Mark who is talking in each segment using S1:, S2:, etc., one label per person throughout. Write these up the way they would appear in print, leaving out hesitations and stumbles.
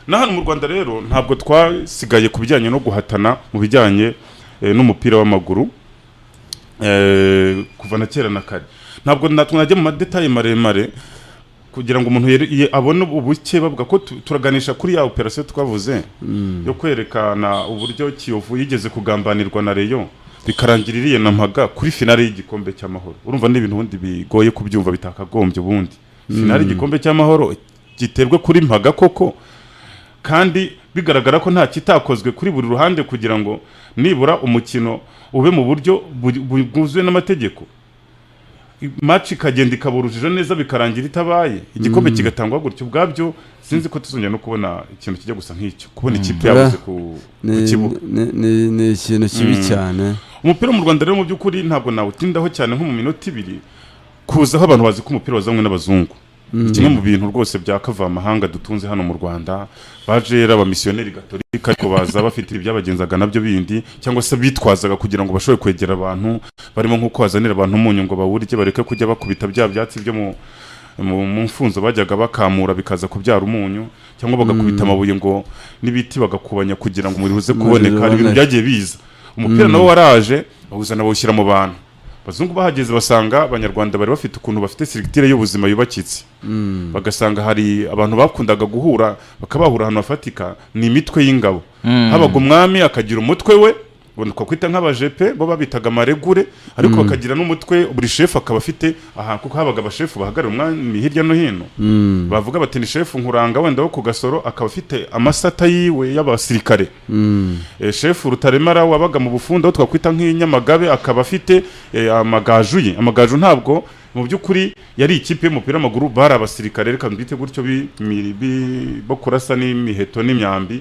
S1: Na hano mu Rwanda rero ntabwo twasigaye ku bijyanye no guhatana mu bijyanye n'umupira w'amaguru. Kuva na kera na kare, ntabwo natwe najya mu ma détails maremare kugira ngo umuntu abone ubuke bavuga ko turaganisha kuri ya opération twavuze yo kwerekana uburyo Kiyovu yigeze kugambanirwa na Rayon, bikarangira iriye na Mpaga kuri finale y'igikombe cy'Amahoro. Urumva ni ibintu ubundi bigoye kubyumva, bitakagombye. Ubundi finale y'igikombe cy'Amahoro giterwe kuri Mpaga koko, kandi bigaragara ko nta kitakozwe kuri buri ruhande kugira ngo nibura umukino ube mu buryo bwuzuye n'amategeko, match ikagenda ikaba urujijo neza, bikarangira itabaye, igikombe kigatangwa gutyo. Ubwabyo sinzi ko tuzongera no kubona ikintu kijya gusa nk'icyo, kubona ikipe yabuze ku kibuga.
S2: Ni ikintu kibi cyane.
S1: Umupira mu Rwanda rero, mu by'ukuri ntabwo nawutindaho cyane, nko mu minota 2 kuzaho. Abantu bazi ko umupira wazanywe n'abazungu. Ni kimwe mu bintu rwose bya kavamahanga dutunze hano mu Rwanda. Baje era abamisiyoneri gatolika, ariko baza bafite ibyabagenzaga nabyo bindi, cyangwa se bitwazaga kugira ngo bashobore kwegera abantu, barimo nk'uko bazanira abantu umunyu ngo bawurye, bareke kujya bakubita bya byatsi byo mu mfunzo bajyaga bakamura bikaza kubyara umunyu, cyangwa bagakubita amabuye ngo n'ibiti bagakubanya kugira ngo umuriro uze
S2: Umuriro
S1: kuboneka. Hari ibintu
S2: uboneke.
S1: byagiye biza. Umupira nawo waraje, bawuzana, bawushyira mu bantu. Abazungu bahageze basanga Abanyarwanda bari bafite ukuntu bafite structure y'ubuzima yubakitse, bagasanga hari abantu bakundaga guhura, bakabahura ahantu hafatika, ni imitwe y'ingabo. Habaga umwami akagira umutwe we, ubwo twakwita nk'abajepe, bo babitaga amaregure, ariko bakagira n'umutwe, buri shefu akaba afite ahantu, kuko habaga abashefu bahagarara umwami hirya no hino. Bavuga bati ni shefu Nkuranga wenda wo ku Gasoro, akaba afite amasata yiwe y'abasirikare. Shefu Rutaremara wabaga mu Bufundo, aho twakwita nk'inyamagabe, akaba afite amagaju ye. Amagaju ntabwo mu by'ukuri yari ikipe y'umupira w'amaguru, bari abasirikare, reka mbite gutyo, bo kurasa n'imiheto n'imyambi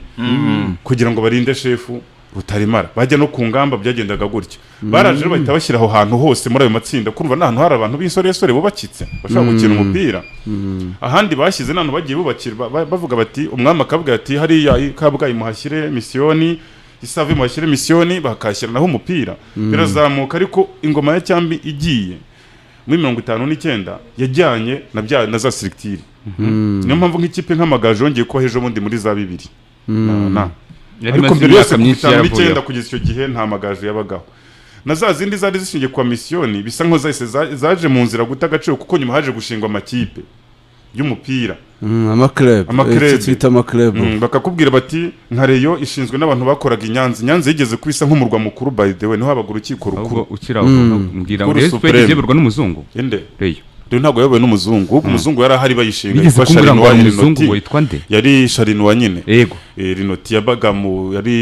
S1: kugira ngo barinde shefu Rutaremara bajya no ku ngamba. Byagendaga gutyo. Baraje rero bahita bashyira aho hantu hose muri ayo matsinda, kumva n'ahantu hari abantu b'insoresore bubakitse bashobora gukina umupira. Ahandi bashyize n'ahantu bagiye bubakira, bavuga bati, umwami akavuga ati hariya i Kabgayi muhashyire misiyoni, i Save muhashyire misiyoni, bakahashyira naho umupira. Birazamuka, ariko ingoma ya cyambi igiye muri 59 yajyanye na bya na za structure. Niyo mpamvu nk'ikipe nk'Amagaju yongeye kuba ejo bundi muri za bibiri na
S3: Yari
S1: ariko
S3: imaze
S1: mbere yose
S3: imyaka
S1: ku
S3: myinshi
S1: itanu n'icyenda
S3: yaravuyeho.
S1: kugeza icyo gihe nta Magaju yabagaho, na za zindi zari zishingiye kwa misiyoni bisa nkaho zahise zaje mu nzira guta agaciro, kuko nyuma haje gushingwa amakipe y'umupira.
S2: Ama club.
S1: Ama club.
S2: Icyo twita ama club.
S1: Bakakubwira bati nka Rayon ishinzwe n'abantu bakoraga i Nyanza. I Nyanza yigeze kuba isa nk'umurwa mukuru, by the way, niho habaga urukiko
S3: Ahubwo
S1: rukuru.
S3: ukiri aho, mbwira ngo
S1: Kuri
S3: Rayon Sport
S1: Supreme.
S3: iyoborwa n'umuzungu?
S1: Inde?
S3: Rayon.
S1: Rero ntabwo yayobowe n'umuzungu, ahubwo umuzungu yari ahari bayishinga,
S3: Bigeze
S1: yitwa
S3: kumbwira ngo
S1: Charinois
S3: hari umuzungu
S1: Rinoti.
S3: witwa nde?
S1: Yari Charinois nyine.
S3: Yego.
S1: Rinoti yabaga mu yari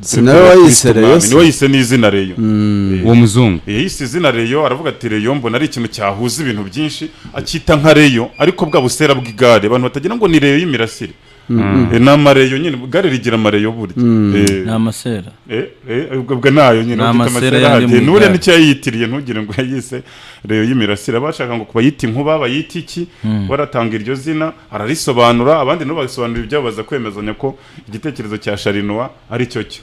S2: Si nawe wayise Rayon se?
S1: Niwe yise n'izina Rayon.
S3: Uwo muzungu.
S1: Yise izina Rayon, aravuga ati Rayon mbona ari ikintu cyahuza ibintu byinshi, akita nka Rayon, ariko bwa busera bw'igare, abantu batagira ngo ni rayon y'imirasire. Ni amareyo nyine, igare rigira amareyo burya.
S4: Ni amasera.
S1: Ubwo nayo nyine
S4: Ni
S1: ufite
S4: amasera
S1: amasera
S4: yandi
S1: ahagije.
S4: mu
S1: Nuriya
S4: igare.
S1: nicyo yayitiriye, ntugire ngo yayise rayon y'imirasire. Bashaka ngo bayite inkuba, bayite iki, baratanga iryo zina ararisobanura, abandi nabo basobanura ibyabo, baza kwemezanya ko igitekerezo cya Charinois ari cyo cyo.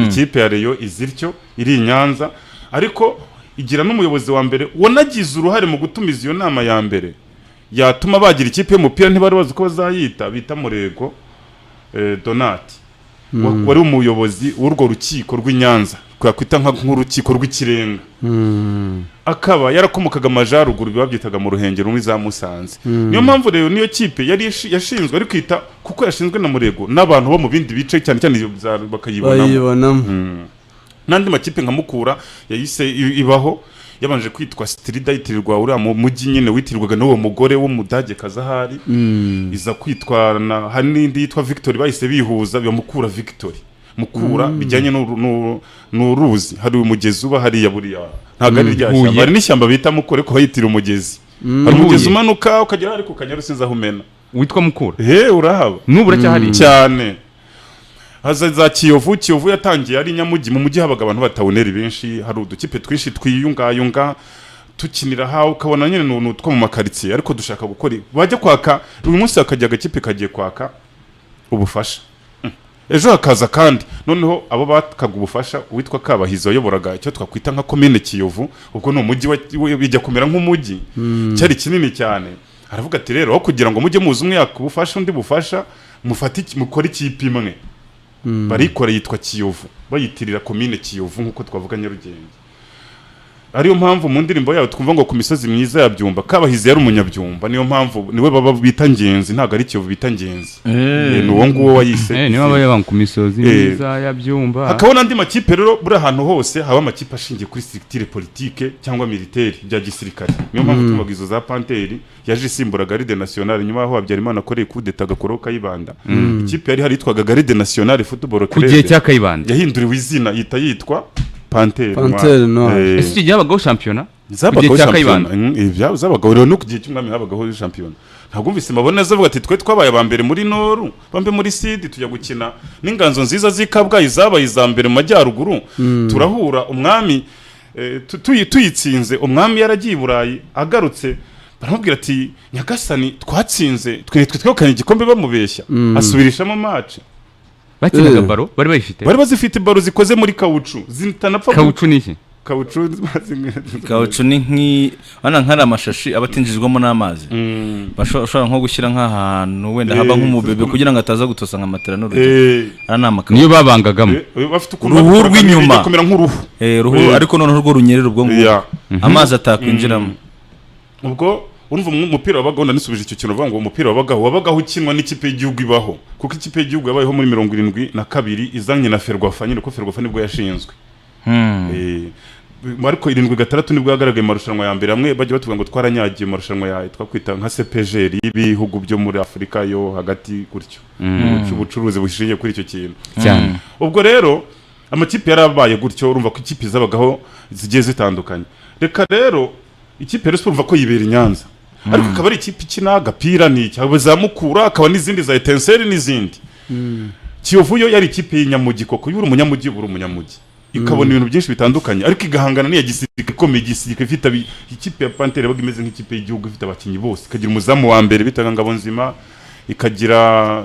S1: Ikipe ya Rayon izityo iri i Nyanza, ariko igira n'umuyobozi wa mbere wanagize uruhare mu gutumiza iyo nama ya mbere yatuma bagira ikipe y'umupira. Ntibari bazi uko bazayita, bita Murego Donati, wari umuyobozi w'urwo rukiko rw'i Nyanza, twakwita nk'urukiko rw'ikirenga, akaba yarakomokaga amajaruguru, babyitaga mu Ruhengeri muri za Musanze. Niyo mpamvu rero niyo kipe yari yashinzwe, ariko ita kuko yashinzwe na Murego n'abantu bo mu bindi bice, cyane cyane iyo bakayibonamo.
S2: Bayibonamo.
S1: N'andi makipe nka Mukura yahise ibaho, yabanje kwitwa Strida, yitirirwa uriya mu mujyi nyine witirirwaga n'uwo mugore w'Umudage kazahari, iza kwitwa na hari n'indi yitwa Victory, bahise bihuza biba Mukura Victory. Mukura bijyanye n'uruzi, hari umugezi uba hariya buriya, ntabwo ari rya
S3: Huye.
S1: shyamba, hari n'ishyamba bita Mukura, ariko bayitira umugezi. Hari umugezi
S3: Huye.
S1: umanuka ukagera ariko Kanyaru, sinzi aho umena.
S3: Witwa Mukura?
S1: He, urahaba.
S3: N'ubu uracyahari?
S1: Cyane. Haza za Kiyovu. Kiyovu yatangiye ari Nyamujyi. Mu mujyi habaga abantu batawuneri benshi, hari udukipe twinshi twiyungayunga tukinira hawe, ukabona nyine ni utwo mu makaritsiye, ariko dushaka gukora bajya kwaka. Uyu munsi hakajya agakipe kagiye kwaka ubufasha, ejo hakaza kandi. Noneho abo bakaga ubufasha, uwitwa Kabahizi wayoboraga icyo twakwita nka komine Kiyovu, ubwo ni umujyi bijya kumera nk'umujyi, cyari kinini cyane, aravuga ati rero aho kugira ngo mujye muza umwe yaka ubufasha undi bufasha, Mufate mukore ikipe imwe. Barikora, yitwa Kiyovu, bayitirira komine Kiyovu nk'uko twavuga Nyarugenge. Ariyo mpamvu mu ndirimbo yabo twumva ngo ku misozi myiza ya Byumba. Kabahizi yari Umunyabyumba, niyo mpamvu niwe baba bita Ngenzi, ntabwo ari Kiyovu bita Ngenzi. Ni uwo nguwo wayise.
S3: Niba baba ku misozi myiza ya Byumba.
S1: Hakaba n'andi makipe rero. Buri ahantu hose haba amakipe ashingiye kuri structure politique cyangwa militaire, bya gisirikare. Niyo mpamvu tuvuga izo za Panteri yaje isimbura Garde Nationale nyuma yaho Habyarimana akoreye coup d'état, agakuraho Kayibanda. Ikipe yari hari yitwaga Garde Nationale Football
S3: Ku gihe
S1: Club
S3: cya Kayibanda
S1: yahinduriwe izina, yita yitwa Pantere.
S2: Panthère Noire.
S3: Ese icyo gihe habagaho shampiyona ku gihe
S1: Zabagaho
S3: cya
S1: shampiyona.
S3: Kayibanda?
S1: Zabagaho rero, no ku gihe cy'umwami habagaho shampiyona. Ntabwo umvise mabona azavuga ati twe twabaye aba mbere muri Nord, bambe muri Sud, tujya gukina n'Inganzo Nziza z'i Kabgayi zabaye iza mbere mu majyaruguru, turahura umwami tuyitsinze, umwami yaragiye i Burayi, agarutse baramubwira ati nyagasani, twatsinze, twe twegukanye igikombe, bamubeshya, asubirishamo match.
S3: Bakinaga ballon bari bayifite?
S1: Bari bazifite, ballon zikoze muri kawucu zitanapfa.
S3: Kawucu ni iki?
S1: Kawucu.
S4: Kawucu ni nk'i hano nk'ari amashashi aba atinjizwamo n'amazi. Ushobora nko gushyira nk'ahantu wenda haba nk'umubebe kugira ngo ataza gutosa nka matera n'urugero. Aya ni amakawucu.
S3: Niyo babangagamo?
S1: Bafite ukuntu
S4: Uruhu
S1: babikoraga,
S4: rw'inyuma.
S1: bijya kumera nk'uruhu.
S4: Ruhu, ariko noneho urwo runyerera ubwo ngubwo amazi atakwinjiramo.
S1: Ubwo urumva umupira wabagaho, ndanisubije icyo kintu uvuga ngo umupira wabagaho ukinwa n'ikipe y'igihugu ibaho, kuko ikipe y'igihugu yabayeho muri 72 izanye na Ferwafa nyine, kuko Ferwafa nibwo yashinzwe. Ariko 76 nibwo yagaragaye mu marushanwa ya mbere. Amwe bajya batubwira ngo twaranyagiye mu marushanwa ya twakwita nka CPGL y'ibihugu byo muri Afurika yo hagati gutyo, ubucuruzi bushingiye kuri icyo kintu.
S3: Cyane.
S1: Ubwo rero amakipe yarabaye gutyo, urumva ko ikipe zabagaho zigiye zitandukanye. Reka rero ikipe ya Rayon Sports, urumva ko yibera i Nyanza, ariko ikaba ari ikipe ikina agapira, ni iki, za Mukura, akaba n'izindi za Etincelles n'izindi. Kiyovu yo yari ikipe y'inyamujyi koko, iyo uri umunyamujyi uba uri umunyamujyi, ikabona ibintu byinshi bitandukanye, ariko igahangana n'iya gisirikare ikomeye. Igisirikare ifite ikipe ya Pantere yabaga imeze nk'ikipe y'igihugu, ifite abakinnyi bose, ikagira umuzamu wa mbere bitaga Ngabonzima, ikagira,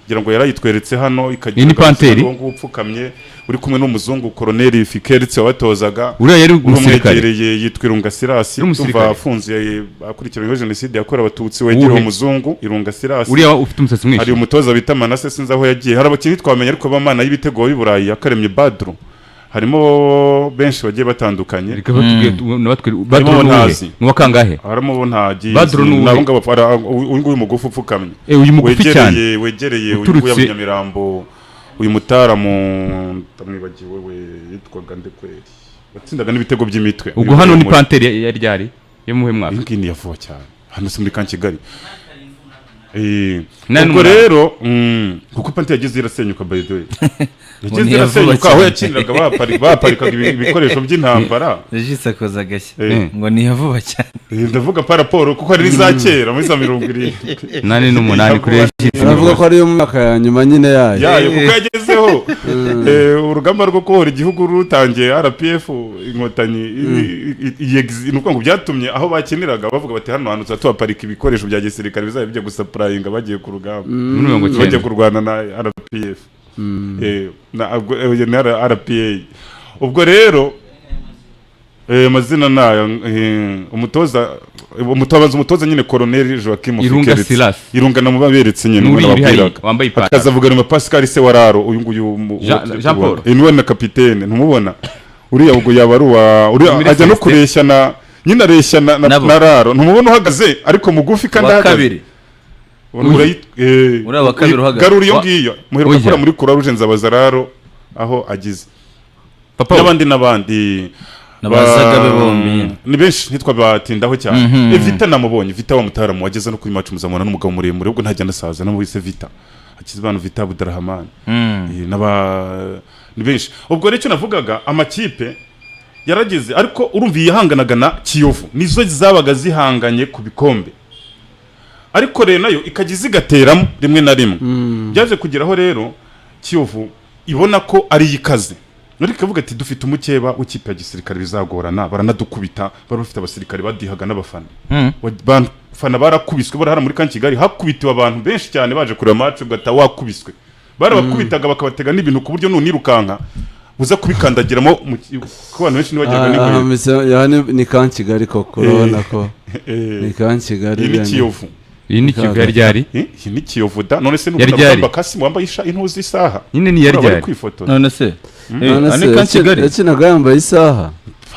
S1: ngira ngo yarayitweretse hano, ikagira
S3: Iyi ni Panteri?
S1: uwo nguwo upfukamye uri kumwe n'umuzungu Koroneli Fikeritse wabatozaga.
S3: Uriya yari umusirikare?
S1: Urumwegereye yitwa Irunga Sirasi.
S3: Yari umusirikare?
S1: Tuva afunze akurikiranyweho jenoside yakorewe Abatutsi, wegereye
S3: Uwuhe?
S1: umuzungu Irunga Sirasi.
S3: Uriya ufite umusatsi
S1: Hari
S3: mwinshi?
S1: umutoza bita Manase, sinzi aho yagiye. Hari abakinnyi twamenya, ariko b'amana y'ibitego b'i Burayi yakaremye Badru, harimo benshi bagiye batandukanye.
S3: Reka batubwire nabatwe. Badru
S1: Harimo
S3: ni uwuhe?
S1: ntazi.
S3: Ni uwa kangahe?
S1: Harimo bo ntagiye.
S3: Badru ni uwuhe?
S1: Nabo ngabo uyu nguyu mugufi upfukamye.
S3: Uyu mugufi cyane?
S1: Wegereye uyu nguyu wa Nyamirambo, uyu mutaramu ndamwibagiwe, we yitwaga Ndekweri, watsindaga n'ibitego by'imitwe.
S3: Ubwo hano ni Panteri yari ryari yo muhe mwaka?
S1: Iyi ngiyi ni iya vuba cyane, hano si muri ka Kigali.
S3: Nani
S1: Ubwo
S3: n'umunani.
S1: rero kuko Panteri yageze irasenyuka, by the way, yageze
S4: Ni iya vuba
S1: irasenyuka aho
S4: cyane.
S1: yakiniraga baparikaga ibikoresho by'intambara.
S4: Regis akoze agashya ngo ni iya vuba cyane.
S1: Ndavuga pa raporo kuko hari n'iza kera muri za 70.
S3: 88 kuri Regis.
S2: Baravuga ko ariyo mu myaka ya nyuma nyine yayo.
S1: Yayo, kuko yagezeho urugamba rwo kubohora igihugu rutangiye, RPF Inkotanyi ni ukuvuga ngo byatumye aho bakiniraga bavuga bati hano hantu tuzaba tuhaparika ibikoresho bya gisirikare bizajya bijya gusapurayinga bagiye ku rugamba,
S3: Muri mirongo
S1: bajya
S3: icyenda
S1: kurwana na RPF, na RPA. Ubwo rero amazina nayo, umutoza umutoza nyine Colonel Joachim
S3: Irunga
S1: Fikeritse.
S3: Silas.
S1: Irunga namubaberetse nyine.
S3: N'uriya uri hariya,
S1: nababwiraga.
S3: wambaye ipantaro.
S1: Hakaza Vugarima Pascal se wararo, uyu nguyu
S3: Jean Paul.
S1: Niwe na kapitene, ntumubona uriya? Ubwo yaba ari uwa uriya
S3: Muri
S1: ajya no
S3: Celestin.
S1: kureshya na nyine, areshya
S4: Nabo.
S1: na Raro, ntumubona uhagaze ariko mugufi kandi
S4: Wa
S1: ahagaze.
S4: kabiri.
S1: Uriya
S4: Uriya wa kabiri uhagaze.
S1: Garura iyo ngiyo muheruka
S3: Oya.
S1: kura muri Croix Rouge, nzabaza Raro aho agize.
S3: Papa we.
S1: N'abandi n'abandi.
S4: N'abazagabe bombi nyine.
S1: Ni benshi, ntitwabatindaho cyane. Vita namubonye, Vita wa mutaramu wageze no kuri match muzamubona, n'umugabo muremure, ubwo ntajya anasaza, namubise Vita Hakizimana Vita Abdurahman. Ni benshi. Ubwo rero icyo navugaga, amakipe yarageze, ariko urumva yihanganaga na Kiyovu, nizo zabaga zihanganye ku bikombe, ariko rero nayo ikajya izigateramo rimwe na rimwe. Byaje kugeraho rero Kiyovu ibona ko ari ikaze, ariko ikavuga ati dufite umukeba w'ikipe ya gisirikare, bizagorana, baranadukubita. Bari bafite abasirikare badihaga n'abafana. Abafana barakubiswe, barahara muri kan Kigali hakubitiwe abantu benshi cyane baje kureba match, ugataha wakubiswe. Barabakubitaga bakabatega n'ibintu ku buryo nunirukanka uza kubikandagiramo kuko abantu benshi ntibagirwa
S2: Aha
S1: n'inkweto.
S2: aha ni kan Kigali koko, urabona ko ni kan Kigali
S1: Iyi ni
S2: bene.
S1: Kiyovu.
S3: Iyi ni Kiyovu yari ryari?
S1: Iyi ni Kiyovu da. None se
S3: Yari
S1: n'ubona
S3: ryari?
S1: Rugamba Kasimu wambaye intuzi, isaha?
S3: Nyine ni yari
S1: Buriya bari
S3: ryari?
S1: kwifotoza.
S4: None se
S2: None
S4: eh,
S2: se
S4: ni ka Kigali?
S2: Yakinaga yambaye isaha?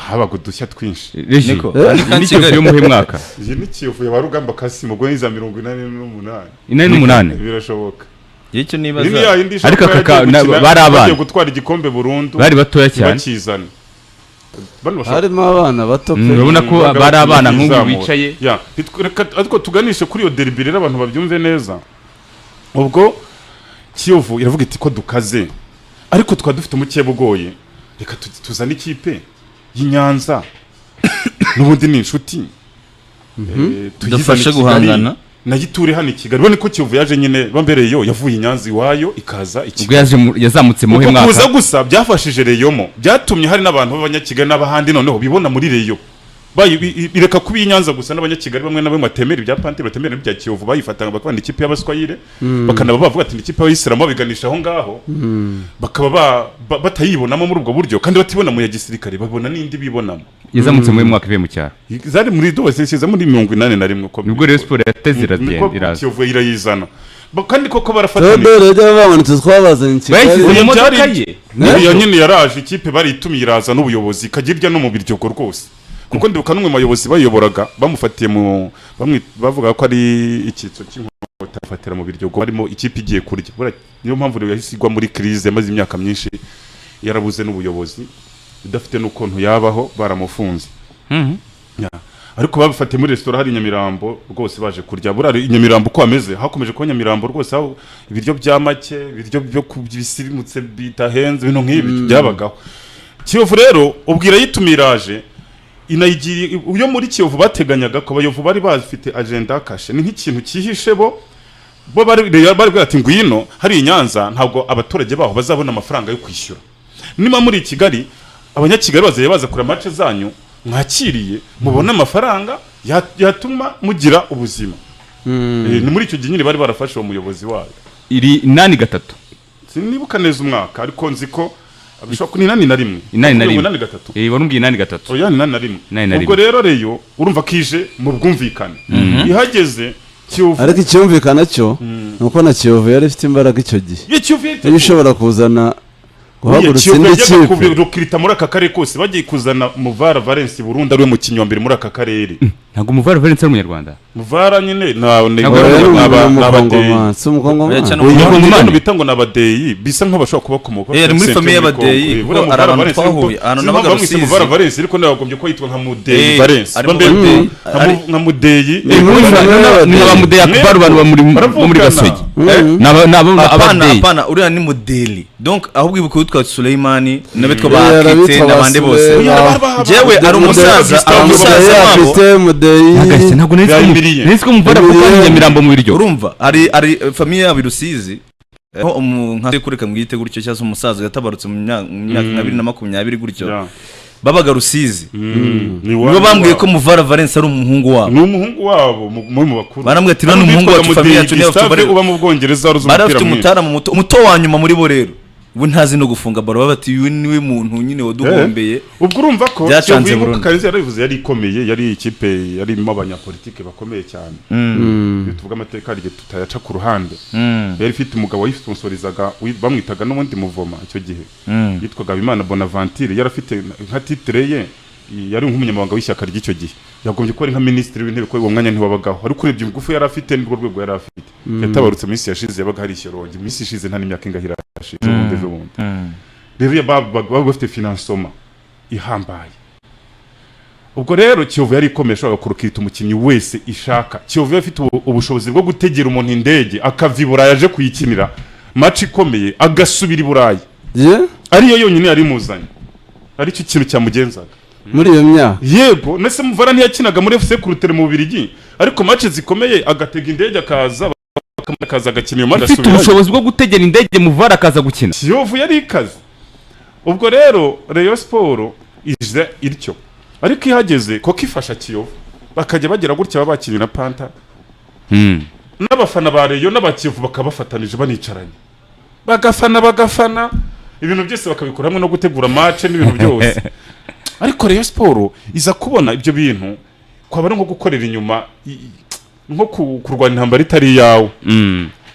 S1: Habaga udushya twinshi.
S3: Reji.
S4: Niko.
S2: Eh?
S3: Iyi ni Kiyovu yo muhe mwaka?
S1: Iyi ni Kiyovu ya Rugamba Kasimu, ubwo ni za 88.
S3: 88.
S1: Birashoboka.
S4: Icyo
S1: Iyi ni
S4: nibaza
S1: ya yindi ishobora
S3: Ariko
S1: kuba
S3: aka
S1: yagiye gukina,
S3: bari abana.
S1: bagiye gutwara igikombe burundu,
S3: Bari batoya cyane.
S1: ntibakizane. Bano bashobora
S2: Harimo abana bato pe.
S3: Urabona ko
S1: Baga
S3: bari abana nk'ubu
S1: kwizamura.
S3: bicaye.
S1: Ya, reka ariko tuganishe kuri iyo derby rero, abantu babyumve neza. Ubwo Kiyovu iravuga iti ko dukaze, ariko twaba dufite umukeba ugoye, reka tuzane ikipe y'i Nyanza, n'ubundi ni inshuti. Tuyizane
S4: Dufashe
S1: i Kigali,
S4: guhangana.
S1: nayo iture hano i Kigali. Ubona ko Kiyovu yaje nyine bambereye, yo yavuye i Nyanza iwayo ikaza i
S3: Ubwo
S1: Kigali.
S3: yazamutse muhe
S1: Uko kuza
S3: mwaka?
S1: gusa byafashije Reyomo, byatumye hari n'abantu b'abanyakigali n'abahandi noneho bibona muri Reyo. Ireka kuba iyi Nyanza gusa, n'abanyakigali bamwe na bamwe batemera ibya Panthère, batemera n'ibya Kiyovu, bayifataga bakabona ikipe y'abaswayire, bakanaba bavuga ati ni ikipe y'abayisilamu, babiganisha aho ngaho, bakaba batayibonamo muri ubwo buryo, kandi batibona mu ya gisirikare, babona n'indi bibonamo.
S3: Yazamutse muhe mwaka ivuye mu cyaro?
S1: Zari muri dose zisize muri 81 uko
S3: Nibwo Rayon Sport yateze
S1: niko
S3: iragenda iraza.
S1: Kiyovu irayizana. Kandi koko barafatanije.
S2: Theodore yajyaga bamanutse, twabazanye i Kigali.
S3: Bayishyize mu
S1: Oya,
S3: modoka
S1: byari-
S3: ye.
S1: Uriya nyine yaraje, ikipe baritumiye, iraza n'ubuyobozi ikajya irya no mu Biryogo rwose, kuko ndibuka n'umwe mu bayobozi bayiyoboraga bamufatiye mu bavuga ko ari icyitso cy'inkota, bafatira mu Biryogo barimo ikipe igiye kurya. Buriya niyo mpamvu rero yahise igwa muri crise, yamaze imyaka myinshi yarabuze n'ubuyobozi, idafite n'ukuntu yabaho, baramufunze. Ya. Ariko babifatiye muri resitora hari i Nyamirambo rwose, baje kurya. Buriya i Nyamirambo uko hameze, hakomeje kuba Nyamirambo rwose, aho ibiryo bya make, ibiryo byo ku bisirimutse bidahenze, ibintu nk'ibi byabagaho. Kiyovu rero ubwira yitumiraje inayigira iyo muri Kiyovu. Bateganyaga ko abayovu bari bafite agenda kashe, ni nk'ikintu cyihishe, bo bari bwira ati ngwino hari i Nyanza, ntabwo abaturage baho bazabona amafaranga yo kwishyura. Niba muri Kigali, abanyakigali bazajya baza kureba match zanyu mwakiriye, mubone amafaranga yatuma mugira ubuzima. Ni muri icyo gihe nyine bari barafashe uwo muyobozi wayo.
S3: Iri 83.
S1: Sinibuka neza umwaka, ariko nzi ko bishobora kuba ni 81.
S3: 81.
S1: 83.
S3: Eh, warumbwiye 83.
S1: Oya, ni 81.
S3: 81.
S1: Ubwo rero Reyo urumva ko ije mu bwumvikane, ihageze Kiyovu
S2: Ariko icyumvikana cyo ni uko na Kiyovu yari ifite imbaraga icyo gihe,
S1: Iyo Kiyovu yari
S2: niba ishobora kuzana guhagurutsa
S1: Kiyovu
S2: indi
S1: yajyaga
S2: kipe.
S1: kubirukirita muri aka karere kose, bagiye kuzana Muvara Valence Burundi, ariwe mukinnyi wa mbere muri aka karere.
S3: Ntabwo Muvara Valence ari umunyarwanda.
S1: Muvara nyine na
S3: Ntabwo
S2: Oya,
S3: ari
S2: ni
S1: n'aba-
S2: umukongomani,
S1: n'abadeyi.
S2: si umukongomani?
S4: Oya, cyane
S1: Oya,
S3: Umukongomani?
S1: ni bita ngo ni abadeyi, bisa nk'aho bashobora kubakomoka.
S4: Eh, ari muri famille y'abadeyi, kuko hari abantu twahuye, ahantu nabaga
S1: bamwise
S4: Rusizi.
S1: Muvara Valence, ariko nabagombye ko yitwa nka Mudeyi
S4: Eh,
S1: Valence.
S4: ari mu
S1: Bambe-
S4: Badeyi.
S1: nka Mudeyi.
S2: Ni muri famille
S3: Ni
S2: y'abadeyi.
S3: aba Mudeyi Akbar, abantu bo muri
S1: Baravukana.
S3: Gasogi. Ni
S4: Apana.
S3: abadeyi.
S4: Apana, uriya ni Mudeli. Donc ahubwo ibuka uwitwa Suleimani n'abitwa
S2: Eh,
S4: ba
S2: hari
S4: Akite
S2: abitwa ba
S4: n'abandi bose.
S2: Sule-
S4: Njyewe ari umusaza, ari
S2: Mudeyi
S4: umusaza wabo.
S2: afite Mudeyi.
S3: Nagahise ntabwo nari nzi ko
S1: Yayimiriye.
S3: nari nzi ko Muvara kuko ari Nyamirambo mu biryo.
S4: Urumva ari famille yabo i Rusizi, aho nka kureka mwite gutyo, cyangwa se umusaza yatabarutse mu myaka nka 2020 gutyo,
S1: Ya.
S4: babaga Rusizi.
S1: Ni
S4: Nibo bambwiye ko Muvara Valence ari umuhungu wabo.
S1: Ni umuhungu wabo muri mu bakuru.
S4: Barambwira ati, "Uriya ni umuhungu wacu, famille yacu niyo
S1: Gustave
S4: bafite
S1: uba mu Bwongereza wari uzi
S4: bari
S1: umupira
S4: bafite
S1: mwinshi.
S4: umutara muto muto wa nyuma muri bo." Rero ubu ntazi no gufunga baro, baba bati uyu niwe muntu nyine waduhombeye.
S1: Ubwo urumva ko
S4: Byacanze
S1: Kiyovu
S4: burundu.
S1: Karenzi yarabivuze, yari ikomeye, yari ikipe yarimo abanyapolitike bakomeye cyane. Iyo tuvuga amateka hari igihe tutayaca ku ruhande. Yari ifite umugabo wayisponsoриzaga, bamwitaga n'ubundi Muvoma icyo gihe, yitwaga Habimana Bonaventure. Yari afite nka titre ye, yari nk'umunyamabanga w'ishyaka ry'icyo gihe, yagombye kuba ari nka minisitiri w'intebe, kuko uwo mwanya ntiwabagaho, ariko urebye ingufu yari afite nirwo rwego yari afite. Yatabarutse mu minsi yashize, yabaga hari Ishyorongi mu minsi ishize, nta n'imyaka ingahe irashize, ubundi ejo bundi. Rero babaga bafite financement ihambaye. Ubwo rero Kiyovu yari ikomeye, ishobora kurukita umukinnyi wese ishaka. Kiyovu yari ifite ubushobozi bwo gutegera umuntu indege akava i Burayi aje kuyikinira match ikomeye, agasubira i Burayi,
S2: Ye?
S1: ariyo yonyine yari imuzanye, aricyo kintu cyamugenzaga.
S2: Muri iyo myaka?
S1: Yego, nese Muvara ntiyakinaga muri FC Kurutare mu Bubiligi, ariko match zikomeye agatega indege akaza, akaza agakina iyo match
S3: Ufite
S1: agasubirayo.
S3: ubushobozi bwo gutegera indege Muvara akaza gukina.
S1: Kiyovu yari ikaze. Ubwo rero Rayon Sport ije ityo, ariko ihageze koko ifasha Kiyovu, bakajya bagira gutya, baba bakinnye na Panta, n'abafana ba Rayon n'abakiyovu bakaba bafatanije, banicaranye, bagafana ibintu byose bakabikora hamwe, no gutegura match n'ibintu byose. Ariko Rayon Sport iza kubona ibyo bintu kwaba ari nko gukorera inyuma. Nko kurwana intambara itari iyawe.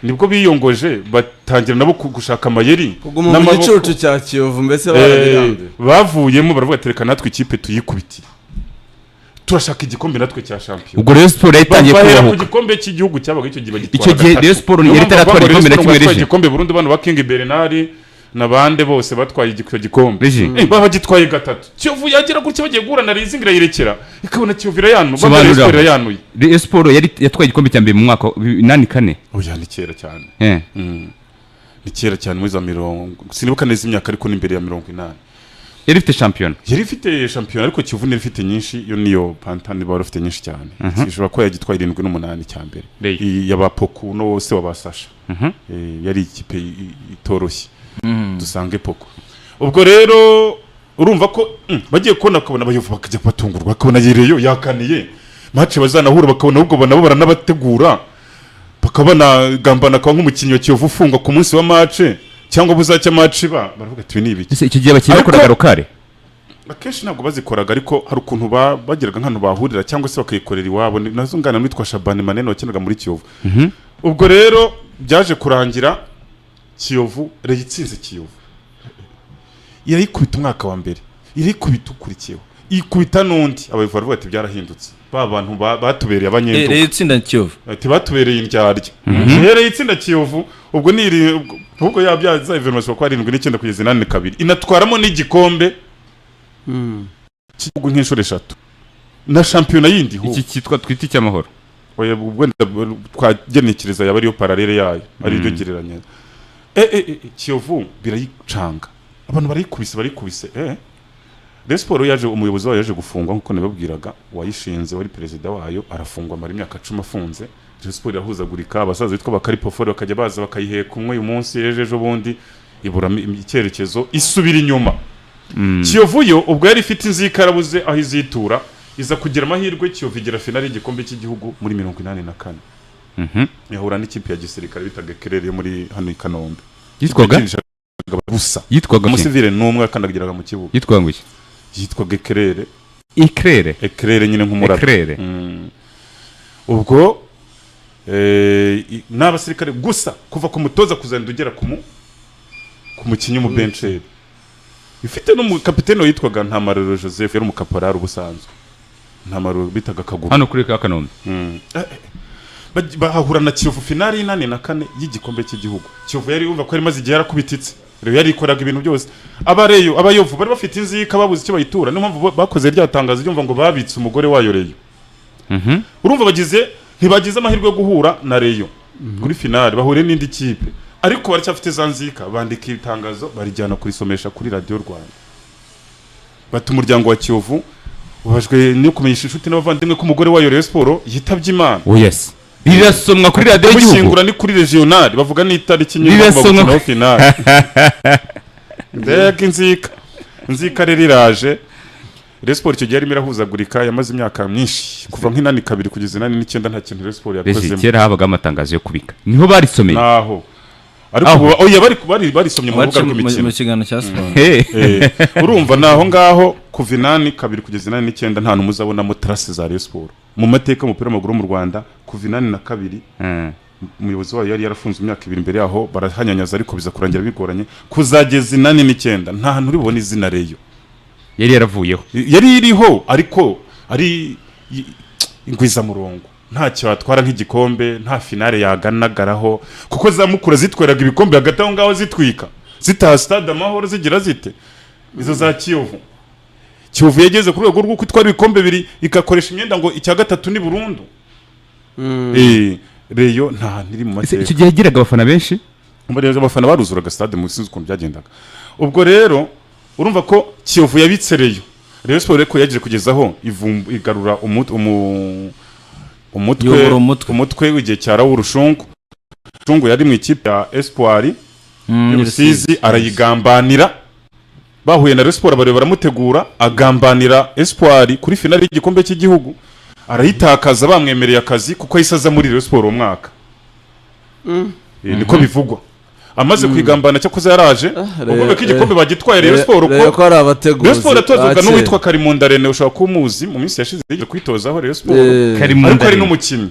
S1: Nibwo biyongoje, batangira nabo gushaka amayeri
S2: Kuguma mu
S1: n'amaboko.
S2: gicucu cya Kiyovu, mbese barabirambiwe.
S1: Bavuyemo baravuga ati: "Reka natwe ikipe tuyikubitire, turashaka igikombe natwe cya shampiyona."
S3: Ubwo Rayon Sport yari itangiye
S1: Bahera ku
S3: kubahuka.
S1: gikombe cy'igihugu cyabaga icyo gihe, bagitwara
S3: Icyo gihe
S1: gatatu.
S3: Rayon Sport
S1: Niyo
S3: yari
S1: mpamvu
S3: itaratwara
S1: bavuga ngo
S3: igikombe na
S1: Rayon Sport
S3: kimwe,
S1: ngo yatwaye
S3: Regi.
S1: igikombe burundu, bano ba King Bernard n'abande bose batwaye icyo gikombe.
S3: Regi.
S1: Baba bagitwaye gatatu. Kiyovu yagira gutya, bagiye guhura na Rayon, irayirekera, ikabona Kiyovu irayanuye.
S3: Sobanura.
S1: Rayon Sport irayanuye.
S3: Rayon Sport yari yatwaye igikombe cya mbere mu mwaka 84.
S1: Oya, ni kera cyane. Ni kera cyane, muri za mirongo, sinibuka neza imyaka, ariko ni imbere ya 80.
S3: Yari ifite shampiyona.
S1: Yari ifite shampiyona, ariko Kiyovu niyo ifite nyinshi. Yo niyo pantani bari bafite nyinshi cyane, ishobora kuba yagitwaye irindwi n'umunani cya mbere.
S3: Reyo.
S1: Iyi y'abapoku no se wabasasha. Yari ikipe itoroshye dusange Poko. Ubwo rero urumva ko bagiye kubona, bakabona Abayovu bakajya batungurwa, bakabona Yereyo yakaniye match, bazanahura bakabona ahubwo nabo baranabategura, bakaba banagambana, akaba nk'umukinnyi wa Kiyovu ufungwa ku munsi wa match cyangwa buzacya match iba, baravuga ati: "Ibi ni ibiki?"
S3: Ese icyo gihe abakinnyi bakoraga rokare?
S1: Akenshi ntabwo bazikoraga, ariko hari ukuntu bageraga nk'ahantu bahurira cyangwa se bakayikorera iwabo. Nazo ngana n'uwitwa Shabani Manene wakinaga muri Kiyovu. Ubwo rero byaje kurangira Kiyovu, Reyo itsinze Kiyovu, irayikubita umwaka wa mbere, irayikubita ukurikiyeho, ikubita n'undi. Abayobozi baravuga ati: "Byarahindutse, ba bantu batubereye abanyenduga."
S4: Reyo itsinda Kiyovu.
S1: Ati: "Batubereye indyarya." Rero itsinda Kiyovu, ubwo ni iri ubwo yabya za événement ishobora kuba 79 kugeza 82, inatwaramo n'igikombe cy'igihugu nk'inshuro eshatu na shampiyona yindi
S3: Iki cyitwa twita icy'amahoro.
S1: Oya, wenda twagenekereza yaba ariyo parallèle yayo, ari ryo gereranya. Kiyovu birayicanga, abantu barayikubise, barayikubise. Rayon Sport yaje, umuyobozi wayo yaje gufungwa nk'uko nababwiraga, wayishinze wari perezida wayo arafungwa, amara imyaka 10 afunze. Rayon Sport irahuzagurika, abasaza bitwa bakaripofori bakajya baza bakayiheka umwe uyu munsi, ejo ejo bundi, ibura icyerekezo, isubira inyuma. Kiyovu yo ubwo yari ifite inzika, yarabuze aho izitura, iza kugira amahirwe, Kiyovu igera finale y'igikombe cy'igihugu muri 84, ihura n'ikipe ya gisirikare bitaga Kerere yo muri hano i Kanombe.
S3: Yitwaga?
S1: Yakinishaga gusa
S3: Yitwaga iki?
S1: umusivile n'umwe yakandagiraga mu kibuga.
S3: Yitwaga ngo iki?
S1: Yitwaga Ekerere.
S3: Ikrere?
S1: Ekerere nyine, nk'umurabyo.
S3: Ekrere.
S1: Ubwo n'abasirikare gusa, kuva ku mutoza kuzagenda ugera ku mukinnyi w'umubenceri, ifite n'umukapitene witwaga Ntamaruro Joseph, yari umukaporari ubusanzwe, Ntamaruro bitaga Kaguru.
S3: Hano kuri ka Kanombe.
S1: Bahahura na Kiyovu finale y'84 y'igikombe cy'igihugu. Kiyovu yari yumva ko yari imaze igihe yarakubititse, rero yari ikoraga ibintu byose. Abareyo, Abayovu bari bafite inzika, babuze icyo bayitura, niyo mpamvu bakoze rya tangazo ryumva ngo babitse umugore wayo Reyo. Urumva bagize, ntibagize amahirwe yo guhura na Reyo kuri finale, bahure n'indi kipe, ariko baracyafite za nzika, bandika itangazo barijyana kurisomesha kuri Radiyo Rwanda, bati: "Umuryango wa Kiyovu ubajwe no kumenyesha inshuti n'abavandimwe ko umugore wayo Rayon Sport yitabye Imana."
S3: Oh yes, rirasomwa kuri radiyo y'igihugu.
S1: Kumushyingura ni kuri regional, bavuga n'itariki nyine bagomba
S3: Rirasomwa.
S1: gukinaho finale. Mbega inzika! Inzika rero iraje. Rayon Sport icyo gihe yarimo irahuzagurika, yamaze imyaka myinshi, kuva nk'82 kugeza 89 nta kintu Rayon Sport
S3: Regi,
S1: yakozemo.
S3: Kera habaga amatangazo yo kubika, niho barisomeye.
S1: Naho ariko
S3: Aho.
S1: ubu oya, bari barisomye mu rubuga
S4: Baciye
S1: rw'imikino.
S4: mu kiganiro cya siporo.
S3: Hey.
S1: Urumva ni aho ngaho, kuva 82 kugeza 89 nta n'umwe uzabonamo traces za Rayon Sport mu mateka y'umupira w'amaguru wo mu Rwanda. Kuva 82, umuyobozi wayo yari yarafunze imyaka 2 imbere yaho, barahanyanyaza, ariko biza kurangira bigoranye, kuzageza 89 nta hantu uri bubone izina Reyo.
S3: Yari yaravuyeho.
S1: Yari iriho, ariko ari ingwizamurongo, ntacyo yatwara nk'igikombe, nta finale yaganagaraho, kuko za Mukura zitweraga ibikombe hagati aho ngaho, zitwika, zitaha Stade Amahoro, zigira zite izo za Kiyovu. Kiyovu yageze ku rwego rw'uko itwara ibikombe bibiri, igakoresha imyenda ngo icya gatatu ni burundu. Reyo nta hantu iri mu
S3: Ese
S1: mateka.
S3: Icyo gihe yagiraga abafana benshi?
S1: Umva rero, abafana baruzuraga stade, mu sinzi ukuntu byagendaga. Ubwo rero urumva ko Kiyovu yabitse Reyo. Rayon Sport ariko yaje kugezaho igarura umutwe.
S4: Yubura umutwe.
S1: Umutwe w'igihe cya Raoul Rushungu. Rushungu yari mu ikipe ya Espoir y'Urusizi, arayigambanira. Bahuye na Rayon Sport, bareba baramutegura, agambanira Espoir kuri finale y'igikombe cy'igihugu, arayitakaza bamwemereye akazi, kuko yahise aza muri Rayon Sport uwo mwaka. Niko bivugwa, amaze kwigambana. Cyakoze yaraje ubwo ko igikombe bagitwaye Rayon Sport
S2: Rero
S1: ko
S2: ko ari abateguzi
S1: Rayon Sport yatozwaga
S2: ba kera.
S1: n'uwitwa Karimunda Rene, ushobora kuba umuzi, mu minsi yashize yigeze kwitozaho Rayon Sport,
S2: Eh,
S3: Karimunda
S1: ariko ari
S3: Rene.
S1: n'umukinnyi.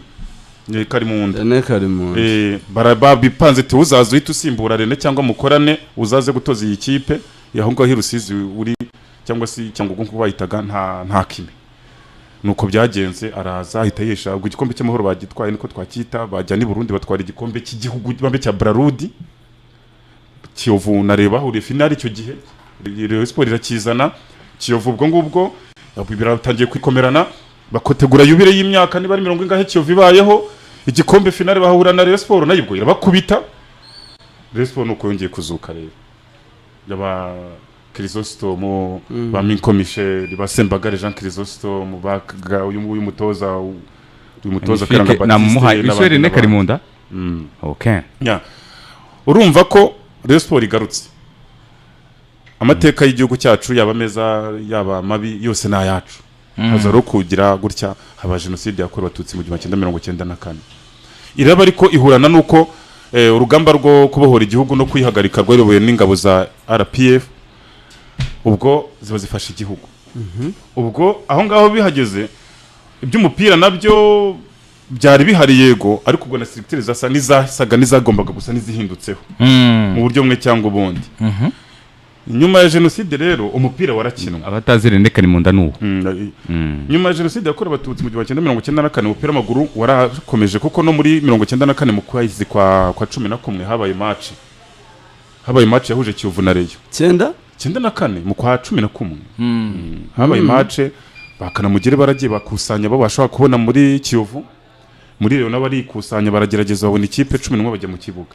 S1: Karimunda.
S2: Rene Karimunda.
S1: Babipanze ati uzaza uhita usimbura Rene cyangwa mukorane, uzaze gutoza iyi kipe aho ngaho i Rusizi uri, cyangwa se cyangwa ubwo bayitaga nta kime. Nuko byagenze, araza ahita yesha ubwo igikombe cy'amahoro bagitwaye, niko twacyita. Bajya n'i Burundi batwara igikombe cy'igihugu bambe cya Brarudi. Kiyovu na Rayon bahuriye finale icyo gihe, Rayon Sport irakizana. Kiyovu ubwo ngubwo biratangiye kwikomerana, bakotegura yubile y'imyaka niba ari mirongo ingahe Kiyovu ibayeho. Igikombe finale bahura na Rayon Sport, nayo ubwo irabakubita. Rayon Sport nuko yongeye kuzuka rero, yaba Chrysostome, ba Minko Michel, ba Sembagare Jean Chrysostome, ba uyu nguyu mutoza Karanga
S3: Magnifique, namuhaye
S1: Baptiste
S3: isore
S1: n'abandi
S3: Rene
S1: n'abandi.
S3: Karimunda. Okay.
S1: Ya. Urumva ko Rayon Sport igarutse, amateka y'igihugu cyacu yaba meza yaba mabi yose ni ayacu. Haza rero kugira gutya haba jenoside yakorewe Abatutsi mu 1994, iraba ariko ihurana n'uko urugamba rwo kubohora igihugu no kwihagarika rwayobowe n'ingabo za RPF, ubwo ziba zifashe igihugu. Ubwo aho ngaho bihageze, iby'umupira nabyo byari bihari yego, ariko ubwo na structure zasa n'izasaga n'izagombaga gusa n'izihindutseho mu buryo bumwe cyangwa ubundi. Nyuma ya jenoside rero umupira warakinwa.
S3: Abatazi Rene Karimunda nuwo.
S1: Nyuma ya jenoside yakorewe Abatutsi mu 1994, umupira w'amaguru warakomeje, kuko no muri 94 mu kwezi kwa 11 habaye match, habaye match yahuje Kiyovu na Rayon.
S2: Cyenda?
S1: 94 mu kwa 11 habaye match, bakanamugere baragiye bakusanya abo bashobora kubona muri Kiyovu, muri Rayon n'abarikusanya, baragerageza babona ikipe 11 bajya mu kibuga.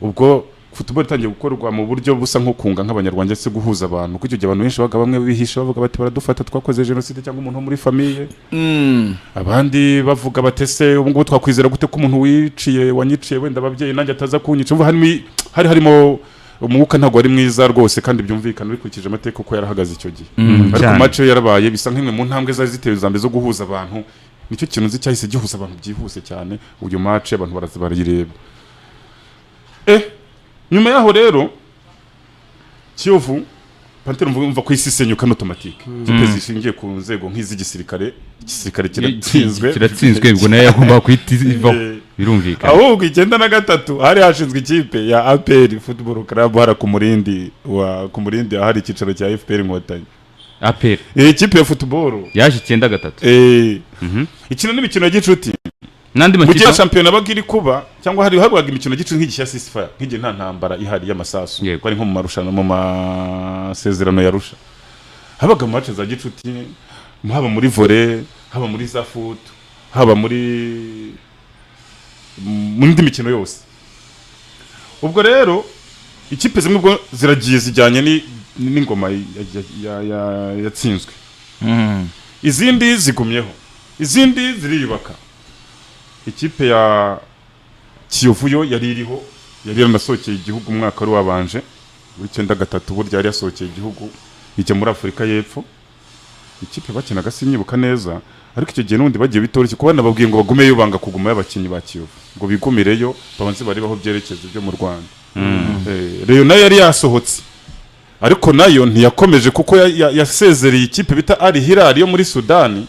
S1: Ubwo football itangiye gukorwa mu buryo busa nko kunga nk'Abanyarwanda se, guhuza abantu, kuko icyo gihe abantu benshi babaga bamwe bihisha bavuga bati baradufata twakoze jenoside, cyangwa umuntu wo muri famille, abandi bavuga batese ubu ngubu twakwizera gute ko umuntu wiciye wanyiciye wenda ababyeyi nanjye ataza kunyica. Umva hari harimo umwuka ntabwo wari mwiza rwose, kandi byumvikana bikurikije amateka uko yarahagaze icyo gihe. Ariko
S3: Cyane.
S1: match yo yarabaye, bisa nk'imwe mu ntambwe zari zitewe za mbere zo guhuza abantu. Nicyo kintu nzi cyahise gihuza abantu byihuse cyane, uyu match abantu baraza barayireba. Nyuma yaho rero Kiyovu Panthère mva ko isi isenyuka automatique, ikipe zishingiye ku nzego nk'iz'igisirikare, igisirikare kiratsinzwe.
S3: Kiratsinzwe, ubwo nayo yagomba guhita ivaho, birumvikana.
S1: Ahubwo 93 hari hashinzwe ikipe ya APR Football Club hara ku Murindi wa ku Murindi ahari icyicaro cya FPR Inkotanyi.
S3: APR.
S1: Iyi kipe ya football
S3: yaje 93.
S1: Ikina n'imikino ya gicuti
S3: n'andi
S1: mu gihe
S3: makipe.
S1: Shampiyona baga iri kuba, cyangwa hari habwaga imikino gicuti nk'igishya ceasefire, nk'igihe nta ntambara ihari y'amasasu,
S3: Yego.
S1: ko ari nko mu marushanwa, mu masezerano ya Arusha, habaga mu match za gicuti, haba muri volley, haba muri za foot, haba muri indi mikino yose. Ubwo rero ikipe zimwe ubwo ziragiye zijyanye n'ingoma yatsinzwe, izindi zigumyeho, izindi ziriyubaka. Ikipe ya Kiyovu yo yari iriho, yari yaranasohokeye igihugu umwaka wari wabanje muri 93, burya yari yasohokeye igihugu ijya muri Afurika y'Epfo. Ikipe bakinaga sinyibuka neza, ariko icyo gihe n'ubundi bagiye bitoroshye kuba banababwiye ngo bagumeyo, banga kugumayo abakinnyi ba Kiyovu ngo bigumireyo babanze barebe aho byerekeza byo mu Rwanda. Rayon nayo yari yasohotse, ariko nayo ntiyakomeje kuko yasezereye ikipe bita Al Hilal yo muri Sudani.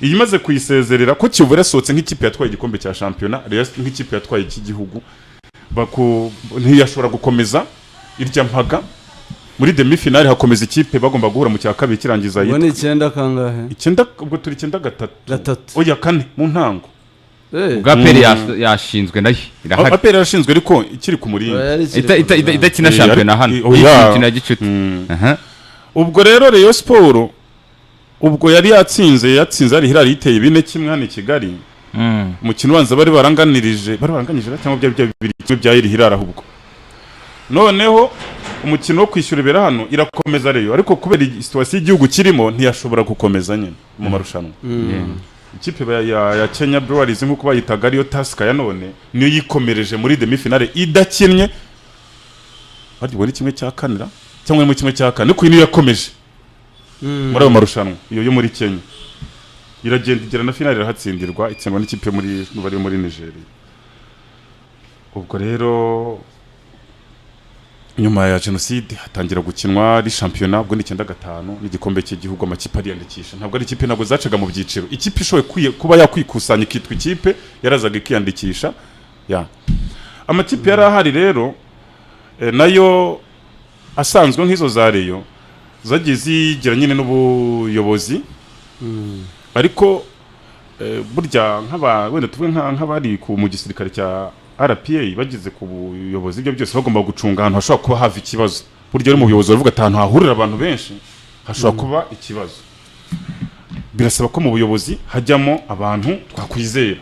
S1: Iyi imaze kuyisezerera, ko Kiyovu yasohotse nk'ikipe yatwaye igikombe cya shampiyona, Rayon nk'ikipe yatwaye icy'igihugu, ntiyashobora gukomeza irya mpaga muri demi finale, hakomeza ikipe bagomba guhura mu cya kabiri kirangiza
S2: Ubwo
S1: yitwa
S2: ni icyenda kangahe?
S1: Icyenda, ubwo turi 93.
S2: Gatatu.
S1: Oya, kane mu ntango.
S3: Ubwo APR yashinzwe nayo irahari.
S1: APR yarashinzwe ariko ikiri ku Murindi.
S2: Oya, yari ikiri ku
S3: Idakina shampiyona hano,
S1: Oya.
S3: imikino ya gicuti. Aha.
S1: Ubwo rero Rayon Sport ubwo yari yatsinze Al Hilal yiteye 4-1 hano i Kigali. Umukino ubanza bari baranganirije, bari baranganyije cyangwa byari 2-1 bya Al Hilal. Ahubwo noneho umukino wo kwishyura ibera hano, irakomeza Rayon, ariko kubera situation y'igihugu kirimo ntiyashobora gukomeza nyine mu marushanwa. Ikipe ya Kenya Breweries nk'uko bayitaga, ariyo Tusker ya none, niyo yikomereje muri demi finale idakinnye. Harya ubwo ni kimwe cya kane ra? Cyangwa ni muri kimwe cya kane, ariko iyi niyo yakomeje muri ayo marushanwa, iyo yo muri Kenya iragenda igera na finale irahatsindirwa, itsindwa n'ikipe yo muri bari muri Nigeria. Ubwo rero Nyuma ya jenoside hatangira gukinwa ari shampiyona, ubwo ni 95, n'igikombe cy'igihugu, amakipe ariyandikisha. Ntabwo ari ikipe, ntabwo zacaga mu byiciro. Ikipe ishoboye kuba yakwikusanya ikitwa ikipe yarazaga ikiyandikisha. Ya amakipe yari ahari rero, nayo asanzwe nk'izo za Rayon zagiye zigira nyine n'ubuyobozi, ariko burya nk'aba wenda tuvuge nk'abari mu gisirikare cya RPA bageze ku buyobozi, ibyo byose bagomba gucunga ahantu hashobora kuba hava ikibazo. Burya uri mu buyobozi baravuga ati ahantu hahurira abantu benshi hashobora kuba ikibazo, birasaba ko mu buyobozi hajyamo abantu twakwizera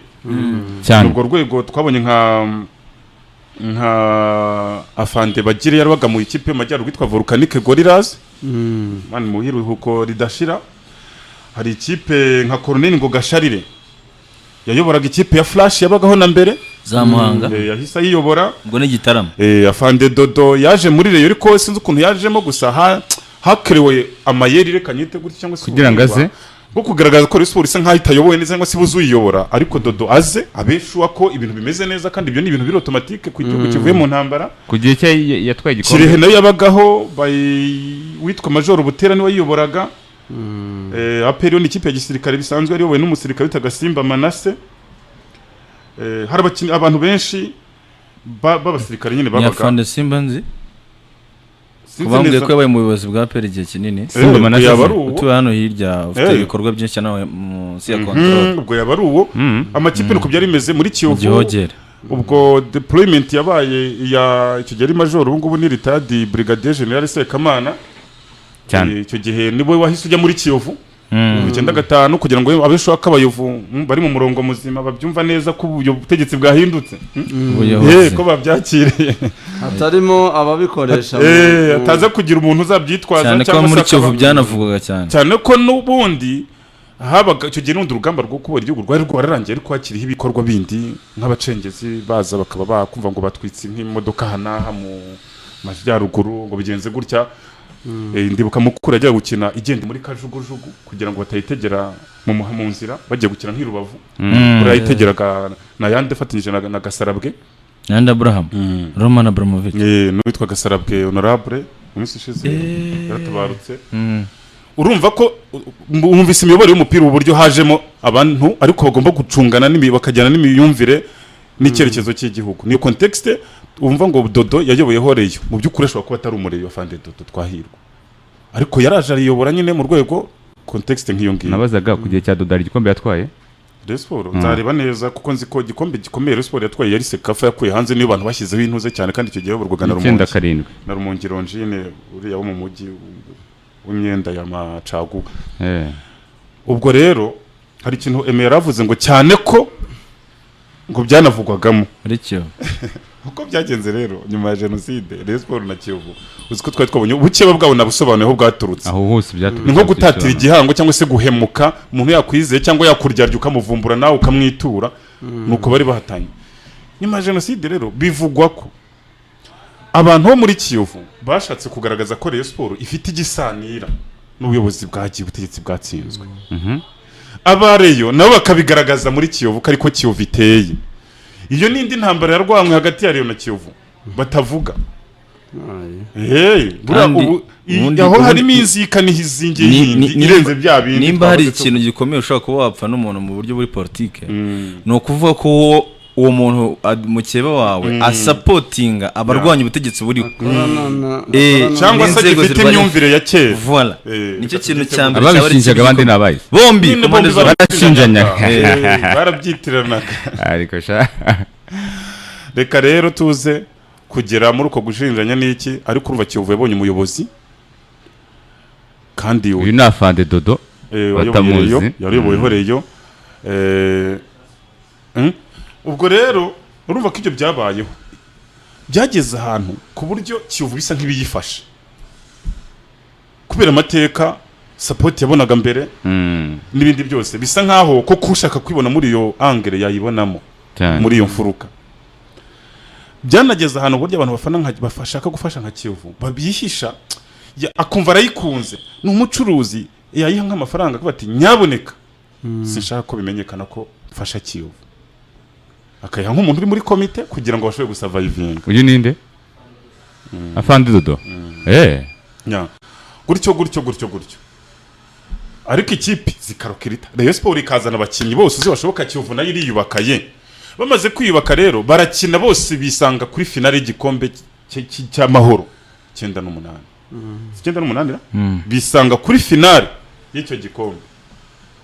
S3: cyane.
S1: Urwo rwego twabonye nka Afande Bagire yarabaga mu ikipe y'Amajyaruguru yitwa Volcanic Gorillas, man mu iruhuko ridashira. Hari ikipe nka Colonel Ngoga Gasharire yayoboraga ikipe ya Flash yabagaho na mbere
S4: za Muhanga,
S1: yahise ayiyobora.
S4: Ubwo ni Gitarama.
S1: Afande Dodo yaje muri Rayon, ariko sinzi ukuntu yajemo, gusa hakerewe amayeri, reka nyite gutya, cyangwa se
S3: Kugira ngo aze.
S1: bwo kugaragaza ko Rayon Sports isa nkaho itayobowe neza cyangwa se ibuze uyiyobora, ariko Dodo aze abeshuwa ko ibintu bimeze neza, kandi ibyo ni ibintu biri automatique ku gihugu kivuye mu ntambara.
S3: Ku gihe cye yatwaye igikombe.
S1: Kirehe nayo yabagaho, witwa Major Butera niwe yiyoboraga. APR yo ni ikipe ya gisirikare bisanzwe, yariyobowe n'umusirikare witaga Simba Manase. Hari abakinnyi, abantu benshi b'abasirikare nyine
S4: Ni
S1: babaga.
S4: Afande Simba nzi.
S1: Sinzi
S4: Bambwiye
S1: neza.
S4: ko yabaye mu buyobozi bwa APR igihe kinini.
S3: Simba Manase
S1: Yaba ari uwo.
S4: Utuye hano hirya, ufite ibikorwa byinshi cyane munsi ya control.
S1: Ubwo yaba ari uwo. Amakipe nuko byari bimeze muri
S4: Mu
S1: Kiyovu.
S4: Gihogere.
S1: Ubwo deployment yabaye iya icyo gihe ari major, ubu ngubu ni retired brigadier general Sekamana.
S3: Cyane.
S1: Icyo gihe niwe wahise ujya muri Kiyovu mu 95 kugira ngo abeshuwa ko abayovu bari mu murongo muzima, babyumva neza ko ubutegetsi bwahindutse.
S4: Ubuyobozi.
S1: Ko babyakiriye.
S2: Hatarimo ababikoresha
S1: Ataza kugira umuntu uzabyitwaza
S4: Cyane ko
S1: cyangwa se
S4: muri Kiyovu byanavugwaga cyane.
S1: Cyane ko n'ubundi habaga icyo gihe n'ubundi urugamba rwo kubera igihugu rwari rwararangiye, ariko hakiriho ibikorwa bindi nk'abacengezi baza bakaba bakumva ngo batwitse nk'imodoka aha n'aha mu majyaruguru, ngo bigenze gutya. Ndibuka Mukura ajya gukina igenda muri kajugujugu kugira ngo batayitegera mu nzira bagiye gukina nk'i Rubavu. Buriya yitegeraga na yandi afatanyije na Gasarabwe.
S4: Nandi Abraham, Roman Abramovich.
S1: N'uwitwa Gasarabwe Honorable mu minsi ishize yaratabarutse. Urumva ko wumvise imiyoborere y'umupira, uburyo hajemo abantu ariko bagomba gucungana bakajyana n'imiyumvire n'icyerekezo cy'igihugu. Niyo contexte wumva ngo Dodo yayoboyeho Rayon. Mu by'ukuri ashobora kuba atari umureyo Afande Dodo Twahirwa, ariko yaraje ariyobora nyine mu rwego contexte nk'iyo ngiyo.
S3: Nabazaga ku gihe cya Dodo hari igikombe yatwaye.
S1: Rayon Sports nzareba neza, kuko nzi ko igikombe gikomeye Rayon Sports yatwaye yari CECAFA yakuye hanze, niyo bantu bashyizeho intuze cyane, kandi icyo gihe yayoborwaga na
S3: icyenda
S1: Rumongi
S3: karindwi
S1: na Rumongi Longine, uriya wo mu mujyi w'imyenda ya macaguwa. Ubwo rero hari ikintu Aimé yaravuze ngo cyane ko ngo byanavugwagamo
S4: Muri Kiyovu.
S1: Uko byagenze rero nyuma ya jenoside, Rayon Sports na Kiyovu, uzi ko twari twabonye ubukeba bwabo nabusobanuye aho bwaturutse.
S3: Aho hose byaturutse.
S1: Ni nko gutatira igihango cyangwa se guhemuka, umuntu yakwizeye cyangwa yakuryarya ukamuvumbura nawe ukamwitura, nuko bari bahatanye. Nyuma ya jenoside rero bivugwa ko abantu bo muri Kiyovu bashatse kugaragaza ko Rayon Sports ifite igisanira n'ubuyobozi bwagiye, ubutegetsi bwatsinzwe. Aba Rayon nabo bakabigaragaza muri Kiyovu ko ariko Kiyovu iteye. Iyo n'indi ntambara yarwanywe hagati ya Rayon na Kiyovu batavuga. Hey, buriya
S4: Kandi
S1: ubu aho harimo inzika niho izingiye yindi irenze bya bindi
S4: Nimba hari
S1: twahoze
S4: ikintu gikomeye ushobora kuba wapfa n'umuntu mu buryo buri politike, ni ukuvuga ko uwo muntu mukeba wawe asapotinga abarwanya ubutegetsi buriho.
S1: Cyangwa se
S4: n'inzego
S1: gifite
S4: zirwanya-
S1: imyumvire ya kera.
S4: Voilà. Nicyo
S1: Reka
S4: kintu
S1: tubyite
S4: cya mbere cyaba ari
S3: Ababishinjaga
S4: ikibi
S3: abandi ni
S4: gikomeye.
S3: abahe?
S4: Bombi
S1: Nyine
S4: ku mpande
S1: bombi
S4: zombi.
S3: Barashinjanyaga.
S1: Barabyitiranaga.
S3: Ariko sha
S1: Reka rero tuze kugera muri uko gushinjanya n'iki, ariko urumva Kiyovu yabonye umuyobozi kandi
S3: Uyu ni Afande Dodo.
S1: Wayoboye
S3: Batamuzi.
S1: Rayon, yayoboyeho Rayon. Ubwo rero urumva ko ibyo byabayeho byageze ahantu ku buryo Kiyovu bisa nk'ibiyifashe kubera amateka, support yabonaga mbere n'ibindi byose, bisa nkaho koko ushaka kwibona muri iyo angle yayibonamo
S3: Cyane.
S1: muri iyo mfuruka. Byanageze ahantu uburyo abantu bafana nka bashaka gufasha nka Kiyovu babyihisha, akumva arayikunze, ni umucuruzi, yayiha nk'amafaranga akavuga ati nyaboneka sinshaka ko bimenyekana ko mfasha Kiyovu, akayiha nk'umuntu uri muri komite kugira ngo bashobore gusavayivinga.
S3: Uyu ninde? Afande Dodo.
S1: Nya. Gutyo gutyo gutyo gutyo, ariko ikipe zikarokirita, Rayon Sport ikazana abakinnyi bose uzi bashoboka, Kiyovu nayo iriyubaka ye. Bamaze kwiyubaka rero, barakina bose, bisanga kuri finale y'igikombe cy'amahoro 98, 98 ra? Bisanga kuri finale y'icyo gikombe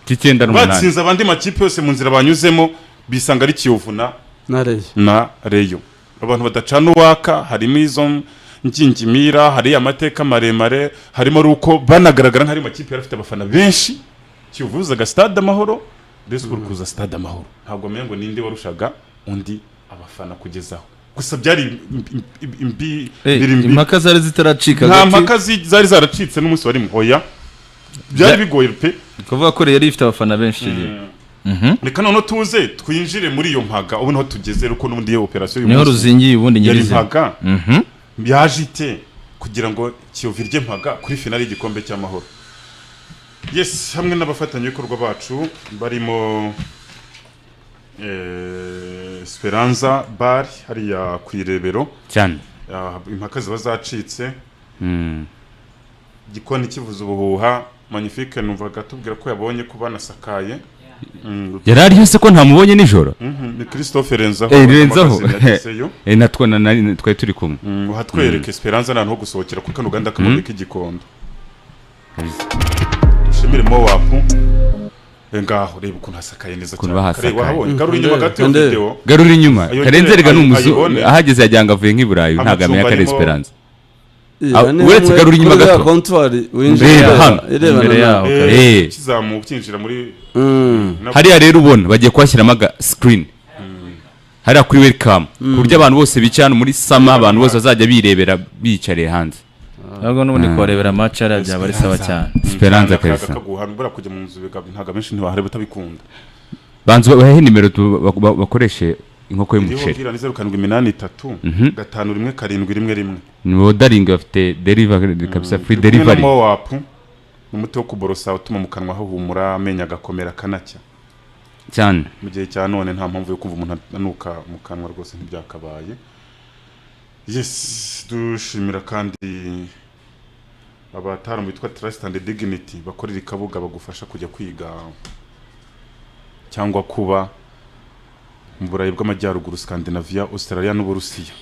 S3: 98.
S1: Batsinze abandi makipe yose mu nzira banyuzemo, bisanga ari Kiyovu na
S2: Na Rayon.
S1: Na Rayon. Abantu badacana uwaka, harimo izo ngingimira, hari amateka maremare, harimo ari uko banagaragara nk'ari makipe yari afite abafana benshi. Kiyovu yuzaga Stade Amahoro, Rayon Sport kuza Stade Amahoro. Ntabwo menya ngo ninde warushaga undi abafana kugezaho, gusa byari imbi biri mbi.
S4: Impaka zari zitaracika
S1: Nta
S4: hagati.
S1: mpaka zari zaracitse n'umunsi warimo, oya, byari bigoye pe.
S4: Ni kuvuga ko yari ifite abafana benshi icyo gihe.
S1: Reka noneho tuze twinjire muri iyo mpaga. Ubu niho tugeze, kuko n'ubundi iyo operasiyo y'uyu
S4: Niho
S1: munsi
S4: ruzingiye ubundi
S1: yari
S4: nyirizina.
S1: mpaga. Yaje ite kugira ngo Kiyovu irye mpaga kuri finale y'igikombe cy'amahoro? Yes, hamwe n'abafatanyabikorwa bacu barimo Esperanza Bar hariya ku Irebero.
S3: Cyane.
S1: Impaka ziba zacitse, igikoni kivuza ubuhuha. Magnifique numvaga tubwira ko yabonye ko banasakaye.
S3: Yari ariyo se ko ntamubonye nijoro?
S1: Ni Christophe Renzaho.
S3: Renzaho.
S1: Yagezeyo.
S3: Natwo twari turi kumwe.
S1: Uhatwereka Esperanza ni ahantu ho gusohokera kuri kano gahanda k'amabuye k'igikondo. Dushimire Mowapu. Ngaho reba ukuntu hasakaye neza
S3: Ukuntu
S1: cyane.
S3: bahasakaye.
S1: Kareba, wahabonye, garura inyuma gato iyo
S2: Ndebe.
S1: video.
S3: Garura inyuma.
S1: Ayongere
S3: Karenze rega ni umuzungu,
S1: ayibone.
S3: ahageze yagira ngo avuye nk'i Burayi, ntabwo amenya ko ari
S1: Amacumbi
S3: Esperanza.
S2: Iya, ni
S3: Uretse
S2: hamwe
S3: garura inyuma
S2: kuri ya
S3: gato.
S2: kontwari winjira
S3: Reba hano.
S2: irebana
S4: Imbere
S2: na
S4: yaho.
S1: Kizamuka kinjira muri
S3: Hariya rero ubona bagiye kuhashyiramo aga screen hariya kuri welcome, ku buryo abantu bose bicaye hano muri sama, abantu bose bazajya birebera biyicariye hanze.
S4: Ntabwo n'ubundi kubarebera match hariya byaba ari sawa cyane.
S3: Esperanza
S1: Akayaga
S3: kabisa.
S1: kaguha, buriya kujya mu nzu ntabwo abenshi ntibahareba utabikunda.
S3: Banza bahe nimero bakoreshe inkoko
S1: Iriho.
S3: y'umuceri.
S1: Bwira ni 0783 517111.
S3: Ni ordering, bafite delivery kabisa, free
S1: Turi kumwe na
S3: delivery.
S1: Mowapu, ni umuti wo kuborosa utuma mu kanwa hahumura, amenyo agakomera akanacya.
S3: Cyane.
S1: Mu gihe cya none nta mpamvu yo kumva umuntu anuka mu kanwa rwose, ntibyakabaye. Yes, dushimira kandi abataramu bitwa Trust and Dignity bakorera i Kabuga, bagufasha kujya kwiga cyangwa kuba mu Burayi bw'Amajyaruguru, Scandinavia, Australia n'Uburusiya.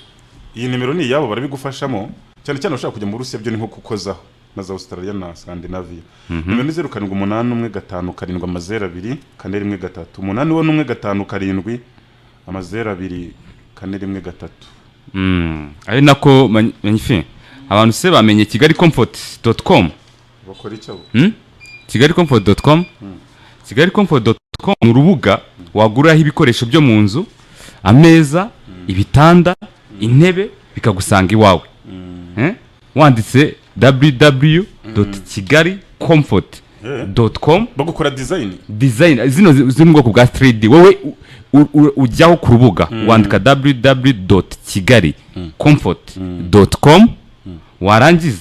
S1: Iyi nimero ni iyabo, barabigufashamo cyane cyane ushaka kujya mu Burusiya, byo ni nko kukozaho, na za Australia na Scandinavia. Nimero ni 078157002413, 8157002413.
S3: Ari nako magnifique, abantu se bamenye Kigali comfort.com?
S1: Bakora icyo abo?
S3: Kigali comfort.com. Kigali comfort.com ni urubuga waguriraho ibikoresho byo mu nzu, ameza, ibitanda, intebe, bikagusanga iwawe. Wanditse www.kigalicomfort.com.
S1: Bagukora design.
S3: Design zino ziri mu bwoko bwa 3D. Wowe ujyaho ku rubuga, wandika www.kigalicomfort.com, warangiza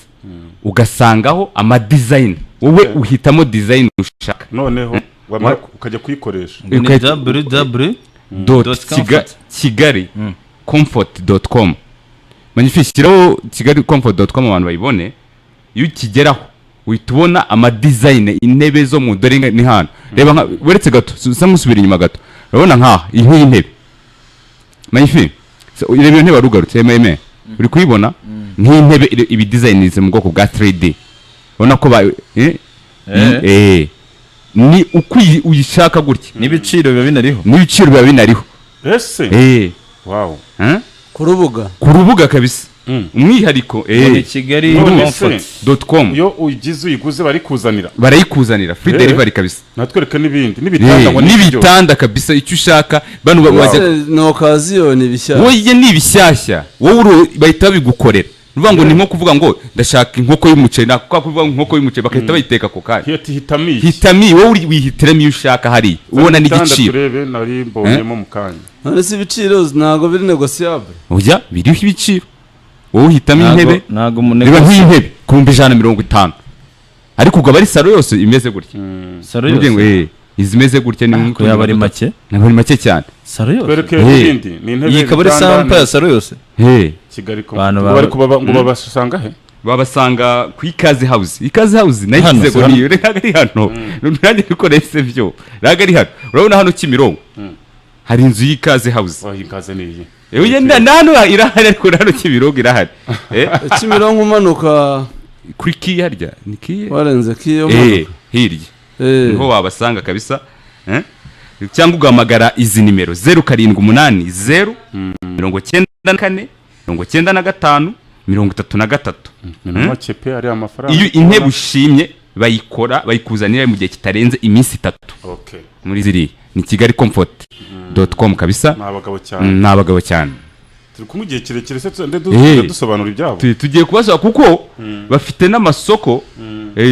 S3: ugasangaho ama design, wowe uhitamo design ushaka.
S1: Noneho wamara ukajya kuyikoresha.
S4: Ngo ni www
S3: dot
S4: dot comfort.
S3: Kigali comfort.com. Magnifique, shyiraho Kigali comfort.com abantu bayibone. Iyo ukigeraho uhita ubona ama design, intebe zo mu dore ni hano. Reba nka uretse gato, usa nk'usubira inyuma gato, urabona nkaha iyi nk'iyi ntebe. Magnifique. So, reba iyo ntebe wari ugarutse eme, uri kuyibona nk'iyi ntebe ibi design mu bwoko bwa 3D, ubona ko ba ni uko uyishaka gutya.
S4: N'ibiciro biba binariho.
S3: N'ibiciro biba binariho.
S1: Ese wow.
S3: Hein?
S2: Ku rubuga.
S3: Ku rubuga kabisa, umwihariko.
S4: Ngo ni Kigali
S1: None
S4: Comfort.
S1: se,
S3: Dot com.
S1: Iyo uyigize, uyiguze, bari kuzanira?
S3: Barayikuzanira, free delivery kabisa.
S1: Natwereka n'ibindi, n'ibitanda ngo n'ibyo.
S3: N'ibitanda kabisa, icyo ushaka bano bajya.
S2: Ni occasion, ni bishyashya.
S3: Wowe ni ibishyashya, wowe bahita babigukorera. Ni ukuvuga ngo ni nko kuvuga ngo ndashaka inkoko y'umuceri, nako kuvuga ngo inkoko y'umuceri, bagahita bayiteka ako kanya.
S1: Hita hitamo iyi.
S3: Hitamo iyi, wowe wihitiramo iyo ushaka hariya, ubona
S1: Ibitanda
S3: n'igiciro.
S1: Turebe, nari mbonyemo mu kanya.
S2: None se ibiciro ntabwo biri négociable?
S3: Oya, biriho ibiciro, wowe uhitamo intebe.
S4: Ntabwo
S3: Reba nk'iyi ntebe ku 150,000, ariko ubwo aba ari salon yose imeze gutya.
S4: Salon
S3: Ntugire ngo,
S4: yose.
S3: Izimeze gutya ni
S4: Ko yaba ari make.
S3: Ntabwo ari make cyane.
S4: Salo yose.
S1: Twereke
S3: Hey.
S1: ibindi ni intebe,
S4: Iyi ikaba ari
S1: ibitanda,
S4: sample ya salo yose.
S3: Hey.
S1: Kigali
S4: Abantu
S1: Comfort. Ngo bari kubaba ngo babasanga he?
S3: Babasanga ku Ikaze House. Ikaze House nayo
S4: Hano,
S3: ikize ngo
S4: hano.
S3: niyo ntabwo ari hano, nanjye niko byo ntabwo ari hano. Urabona hano Kimironko hari inzu y'Ikaze House.
S1: Oh, Ikaze ni iyi.
S3: Yewe, na hano irahari, ariko na hano Kimironko irahari.
S2: Kimironko umanuka.
S3: Kuri kiya harya ni kiya.
S2: Warenze kiyo.
S3: Hirya niho wabasanga kabisa. Cyangwa ugahamagara izi nimero: 0780 94 95 33.
S1: Ni make pe, ari amafaranga.
S3: Iyo intebe ushimye bayikora, bayikuzanira mu gihe kitarenze iminsi 3. Muri ziriya ni Kigali Comfort.com kabisa.
S1: Ni abagabo cyane.
S3: Ni abagabo cyane.
S1: Turi kumwe igihe kirekire se, tugende dusobanura ibyabo.
S3: Tugiye kubasaba kuko bafite n'amasoko,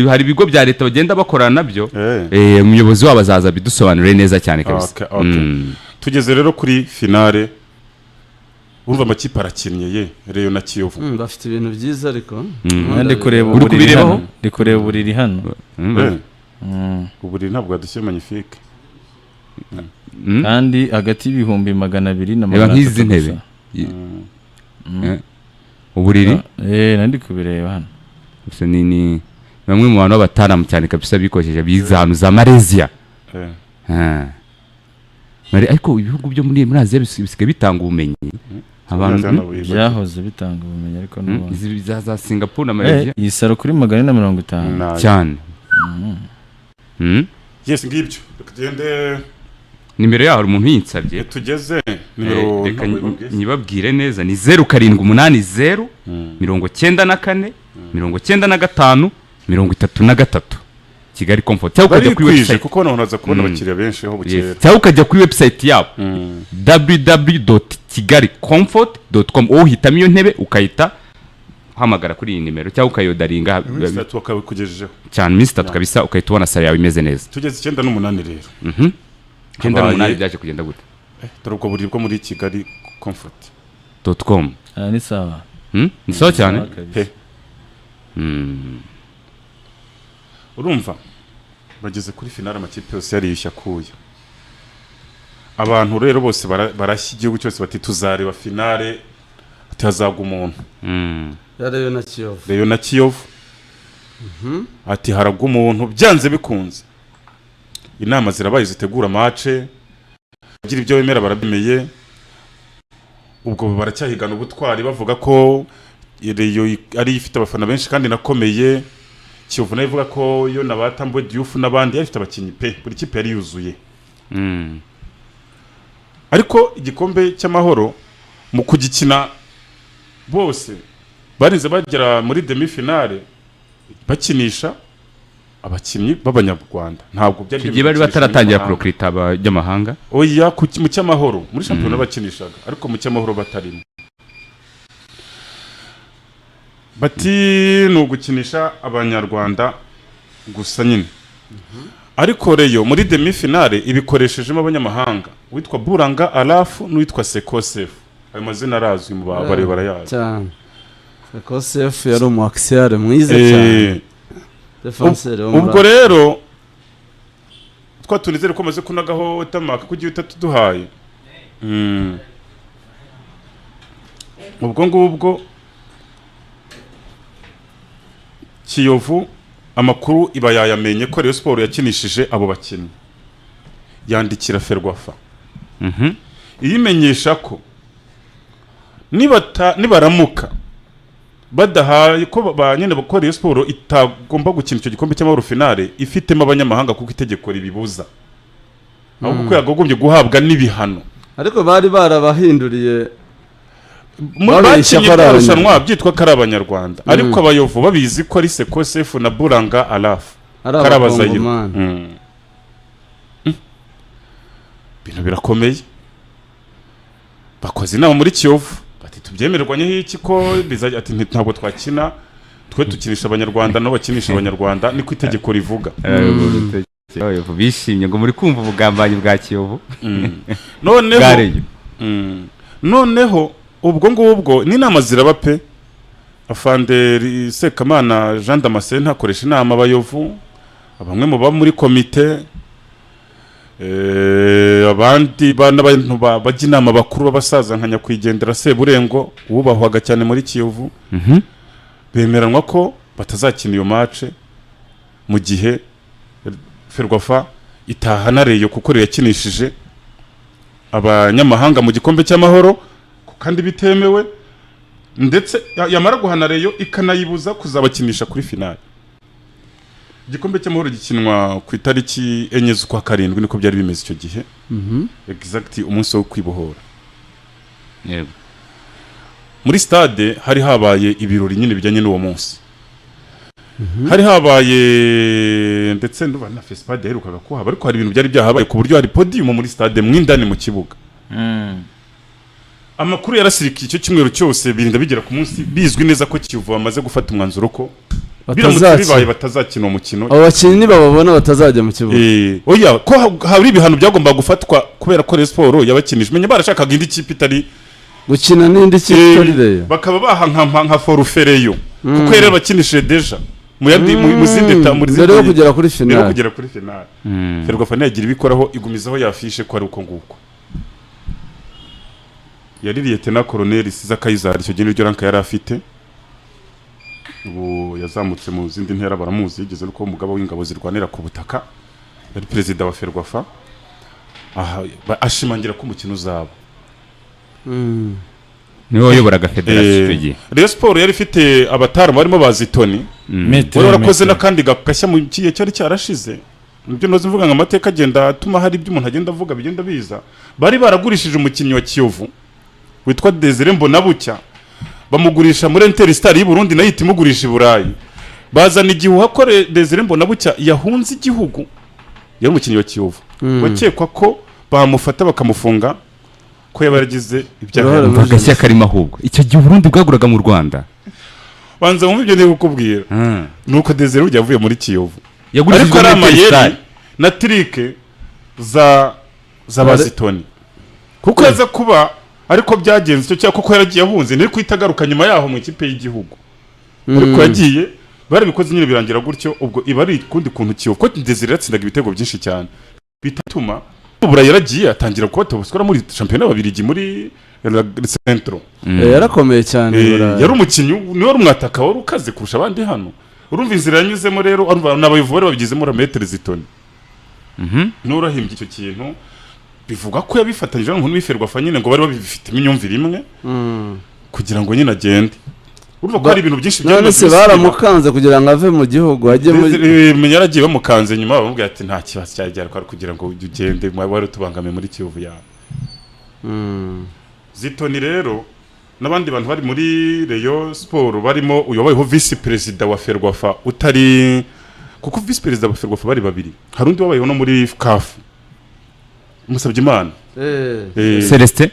S3: hari ibigo bya leta bagenda bakorana nabyo. Umuyobozi wabo azaza bidusobanurire neza cyane kabisa.
S1: Okay. Tugeze rero kuri finale, urumva amakipe arakinnye ye, Rayon na Kiyovu.
S2: Bafite ibintu byiza ariko.
S4: Ndi kureba
S3: Uri
S4: uburiri
S3: kubirebaho?
S4: hano. Ndi kureba uburiri hano.
S1: Uburiri ntabwo yadushye Magnifique.
S4: Kandi hagati y'ibihumbi 200 na
S3: Reba
S4: 300
S3: nk'izi ntebe.
S4: gusa.
S3: Uburiri.
S4: Nandi kubireba hano.
S3: Gusa ni bamwe mu bantu b'abataramu cyane kabisa, bikoresheje bize ahantu za Malaysia. Ariko ibihugu byo muri Aziya bisigaye bitanga ubumenyi abantu.
S4: Byahoze bitanga ubumenyi, ariko n'ubundi.
S3: Izi za Singapore na Malaysia.
S4: Iyi salo kuri 450.
S1: Nayo.
S3: Cyane.
S1: Yes, ngibyo, reka tugende.
S3: Nimero yaho hari umuntu uyinsabye.
S1: Tugeze nimero.
S3: Reka
S1: Ntabwo ibabwiye.
S3: nyibabwire neza, ni 0780 94 95 33, Kigali Comfort, cyangwa ukajya kuri
S1: Barikwije
S3: website.
S1: Kuko hano uraza kubona abakiriya benshi aho bukera.
S3: Cyangwa ukajya kuri website yabo, www.kigalicomfort.com, wowe uhitamo iyo ntebe ukahita uhamagara kuri iyi nimero cyangwa ukayodaringa.
S1: Iminsi 3 bakabikugejejeho.
S3: Cyane, iminsi 3 kabisa, ukahita ubona salo yawe imeze neza.
S1: Tugeze 98 rero.
S3: Icyenda
S1: Habaye-
S3: n'umunani byaje kugenda gute?
S1: Dore ubwo buriri bwo muri Kigali Comfort
S3: .com.
S4: Ah, ni sawa.
S3: Ni sawa cyane.
S4: Sawa kabisa.
S1: Pe. Urumva bageze kuri finale, amakipe yose yariyushye akuya. Abantu rero bose barashya igihugu cyose, bati tuzareba finale, ati hazagwa umuntu.
S2: Ya Rayon na Kiyovu.
S1: Rayon na Kiyovu, ati haragwa umuntu byanze bikunze. Inama zirabaye zitegura match, bagira ibyo bemera barabyemeye. Ubwo baracyahigana ubutwari, bavuga ko Rayon ari ifite abafana benshi kandi nakomeye, Kiyovu nayo ivuga ko yo na ba Tambwe Diouf n'abandi yari ifite abakinnyi pe, buri kipe yari yuzuye. Ariko igikombe cy'amahoro mu kugikina bose barinze bagera muri demi finale bakinisha abakinnyi b'abanyarwanda, ntabwo byari
S3: Icyo gihe bari
S1: gukinisha
S3: bataratangira
S1: abanyamahanga.
S3: kurecruita abanyamahanga.
S1: Oya, mu cy'amahoro, muri shampiyona bakinishaga, ariko mu cy'amahoro batarimo, bati ni ugukinisha abanyarwanda gusa nyine. Ariko Rayon muri demi finale ibikoreshejemo abanyamahanga, witwa Buranga Arafu n'uwitwa Sekosefu. Ayo mazina arazwi mu bari barayazi.
S2: Cyane, Sekosefu yari umu axial mwiza cyane, défenseur wo muri
S1: Ubwo rero twa tunizere ko amaze kunagaho watermark ko ugiye utatuduhaye. Ubwo ngubwo Kiyovu amakuru iba yayamenye ko Rayon Sport yakinishije abo bakinnyi, yandikira Ferwafa iyimenyesha ko nibaramuka badahaye ko ba nyine ko Rayon Sport itagomba gukina icyo gikombe cy'amahoro finale ifitemo abanyamahanga, kuko itegeko ribibuza, ahubwo ko yakagombye guhabwa n'ibihano.
S2: Ariko bari barabahinduriye. Babeshya
S1: Bakinnye
S2: ko ari
S1: irushanwa byitwa ko ari abanyarwanda, ariko abayovu babizi ko ari Sekosefu na Buranga Arafu,
S2: ari
S1: ko ari abazayiro.
S2: abakongomani.
S1: Ibintu birakomeye. Bakoze inama muri Kiyovu, bati tubyemererwanyeho iki ko bizajya, ati ntabwo twakina twe tukinisha abanyarwanda nabo bakinisha abanyarwanda, niko itegeko rivuga.
S3: Abayovu bishimye ngo muri kumva ubugambanyi bwa Kiyovu
S1: Noneho
S3: bwa Rayon.
S1: Noneho ubwo ngubwo n'inama ziraba pe. Afande Sekamana Jean Damascene akoresha inama abayovu, bamwe mu baba muri komite. Abandi n'abantu bajya inama bakuru b'abasaza nka nyakwigendera Seburengo wubahwaga cyane muri Kiyovu, bemeranwa ko batazakina iyo match mu gihe Ferwafa itahana Rayon, kuko Rayon yakinishije abanyamahanga mu gikombe cy'amahoro kandi bitemewe, ndetse yamara guhana Rayon ikanayibuza kuzabakinisha kuri finale. Igikombe cy'amahoro gikinwa ku itariki 4 z'ukwa 7, niko byari bimeze icyo gihe. Exact umunsi wo kwibohora.
S3: Yego.
S1: Muri stade hari habaye ibirori nyine bijyanye n'uwo munsi. Hari habaye ndetse ndumva na Fespad yaherukaga kuhaba, ariko hari ibintu byari byahabaye ku buryo hari podium muri stade mwindani mu kibuga. Amakuru yarasirikiye icyo cyumweru cyose, birinda bigera ku munsi bizwi neza ko Kiyovu bamaze gufata umwanzuro ko biramutse bibaye batazakina umukino.
S2: Abo bakinnyi nibababona batazajya mu kibuga.
S1: Oya, ko hari ibihano byagombaga gufatwa kubera ko Rayon Sports yabakinije. Menya barashakaga indi kipe itari
S2: gukina n'indi kipe itari Rayon.
S1: Bakaba baha nka forfait Rayon, kuko yari yabakinishije déjà mu yandi mu zindi muri
S2: mbere yo kugera kuri
S1: mbere yo
S2: finale.
S1: Kugera kuri finale. Ferwafa ntiyagira ibikoraho, igumizaho yafishe ko ari uko nguko. Yari Lieutenant Colonel Siza Kayizari, icyo gihe niryo rank yari afite. Ubu yazamutse mu zindi ntera, baramuzi, yigeze no kuba umugaba w'ingabo zirwanira ku butaka, yari perezida wa Ferwafa. Aha ashimangira ko umukino uzaba.
S3: Niwe wayoboraga federasiyo icyo gihe.
S1: Rayon Sports yari ifite abataramu barimo bazitoni wari warakoze n'akandi gashya mu gihe cyari cyarashize. Nibyo ndoze mvuga ngo amateka agenda atuma hari ibyo umuntu agenda avuga bigenda biza. Bari baragurishije umukinnyi wa Kiyovu witwa Desire Mbonabucya, bamugurisha muri Interstar y'u Burundi, nayo ihita imugurisha i Burayi. Bazana igihuha ko Desire Mbonabucya yahunze igihugu, yari umukinnyi wa Kiyovu wakekwa ko bamufata bakamufunga ko yaba yaragize ibyaha.
S2: Uruhare muri
S3: Agashya karimo ahubwo icyo gihe Uburundi bwaguraga mu Rwanda.
S1: Banza wumve ibyo ndi kukubwira. Nuko Desire burya yavuye muri Kiyovu,
S3: Yagurishijwe
S1: ariko ari
S3: muri Interstar.
S1: amayeri na trick za bazitoni, kuko yaza kuba ariko byagenze icyo cyangwa kuko yaragiye ahunze ntiri kuhita agaruka nyuma yaho mu ikipe y'igihugu, ariko yagiye barabikoze nyine birangira gutyo. Ubwo iba ari ukundi kuntu Kiyovu, kuko Desire yatsindaga ibitego byinshi cyane, bitatuma ubura yaragiye atangira kuba top scorer muri shampiyona y'Ababiligi muri La Centro.
S2: Yarakomeye cyane i Burayi.
S1: Yari umukinnyi, niwe wari umwataka wari ukaze kurusha abandi hano. Urumva inzira yanyuzemo rero, urumva n'abayobozi bari babigizemo Maître Zitoni n'urahimbye icyo kintu, bivuga ko yabifatanyije n'umuntu w'iferwafa nyine, ngo bari babifitemo imyumvire imwe kugira ngo nyine agende. Urumva ko hari ibintu byinshi
S2: None
S1: byamaze
S2: se
S1: gusiba.
S2: baramukanze kugira ngo ave mu gihugu ajye muri
S1: Menya yaragiye bamukanze, nyuma bamubwira ati nta kibazo cyari gihari, kwari kugira ngo ugende wari utubangamiye muri Kiyovu yawe. Zitoni rero n'abandi bantu bari muri Rayon Sport, barimo uyu wabayeho visi perezida wa Ferwafa utari, kuko visi perezida wa Ferwafa bari babiri, hari undi wabayeho no muri CAF, Musabyimana.
S3: Celestin.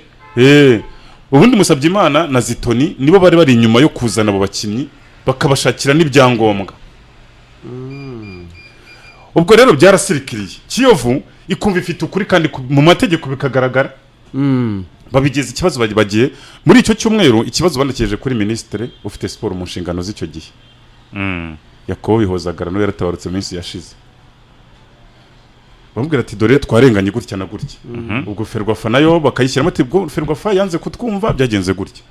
S1: Ubundi Musabyimana na Zitoni nibo bari bari inyuma yo kuzana abo bakinnyi, bakabashakira n'ibyangombwa. Ubwo rero byarasirikiriye, Kiyovu ikumva ifite ukuri kandi mu mategeko bikagaragara. Babigeza ikibazo bagiye muri icyo cyumweru, ikibazo bandakeje kuri minisitiri ufite siporo mu nshingano z'icyo gihe, Yakobo Bihozagara, nawe yaratabarutse mu minsi yashize. Bamubwira ati dore twarenganye gutya na gutya. Ubwo Ferwafa nayo bakayishyiramo, ati ubwo Ferwafa yanze kutwumva, byagenze gutya.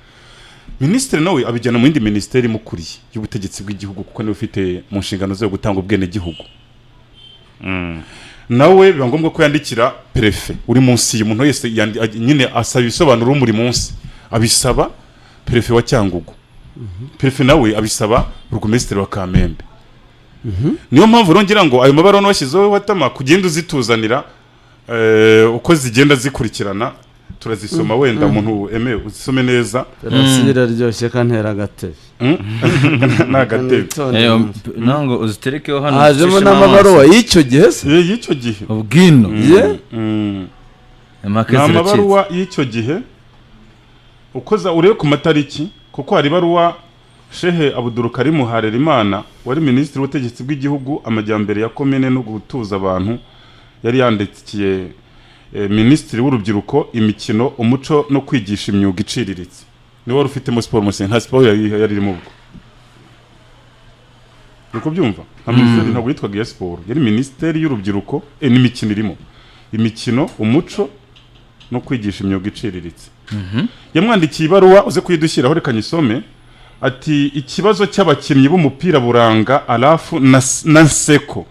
S1: Minisitiri nawe abijyana mu yindi minisiteri imukuriye y'ubutegetsi bw'igihugu, kuko niwe ufite mu nshingano ze gutanga ubwenegihugu. Nawe biba ngombwa ko yandikira perefe uri munsi y'umuntu wese, nyine asaba ibisobanuro umuri munsi, abisaba perefe wa Cyangugu, perefe nawe abisaba burugumesitiri wa Kamembe. Niyo mpamvu rongera ngo ayo mabaruwa washyizeho watama kugenda uzituzanira, uko zigenda zikurikirana turazisoma, wenda umuntu eme uzisome neza.
S2: Rasi iraryoshye kantera agatebe.
S1: Ni agatebe.
S4: Ntabwo uziterekeho hano
S2: Hajemo
S4: ucishemo
S2: n'amabaruwa
S4: amaso.
S2: y'icyo gihe se?
S1: Y'icyo gihe.
S4: Ubwino
S2: Ye?
S4: Impaka
S1: Ni
S4: ziracitse.
S1: amabaruwa y'icyo gihe ukoza urebe ku matariki, kuko hari ibaruwa Shehe Abudurukarimu Harerimana wari minisitiri w'ubutegetsi bw'igihugu, amajyambere ya komine no gutuza abantu yari yandikiye minisitiri w'urubyiruko, imikino, umuco no kwigisha imyuga iciriritse, niwe wari ufitemo siporo musenga, nta siporo yari irimo ubwo. Ni kubyumva, nta minisiteri, ntabwo yitwaga iya siporo, yari minisiteri y'urubyiruko n'imikino irimo. imikino, umuco no kwigisha imyuga iciriritse. Yamwandikiye ibaruwa, uze kuyidushyiraho, reka nyisome. Ati: "Ikibazo cy'abakinnyi b'umupira Buranga Arafu na Nseko."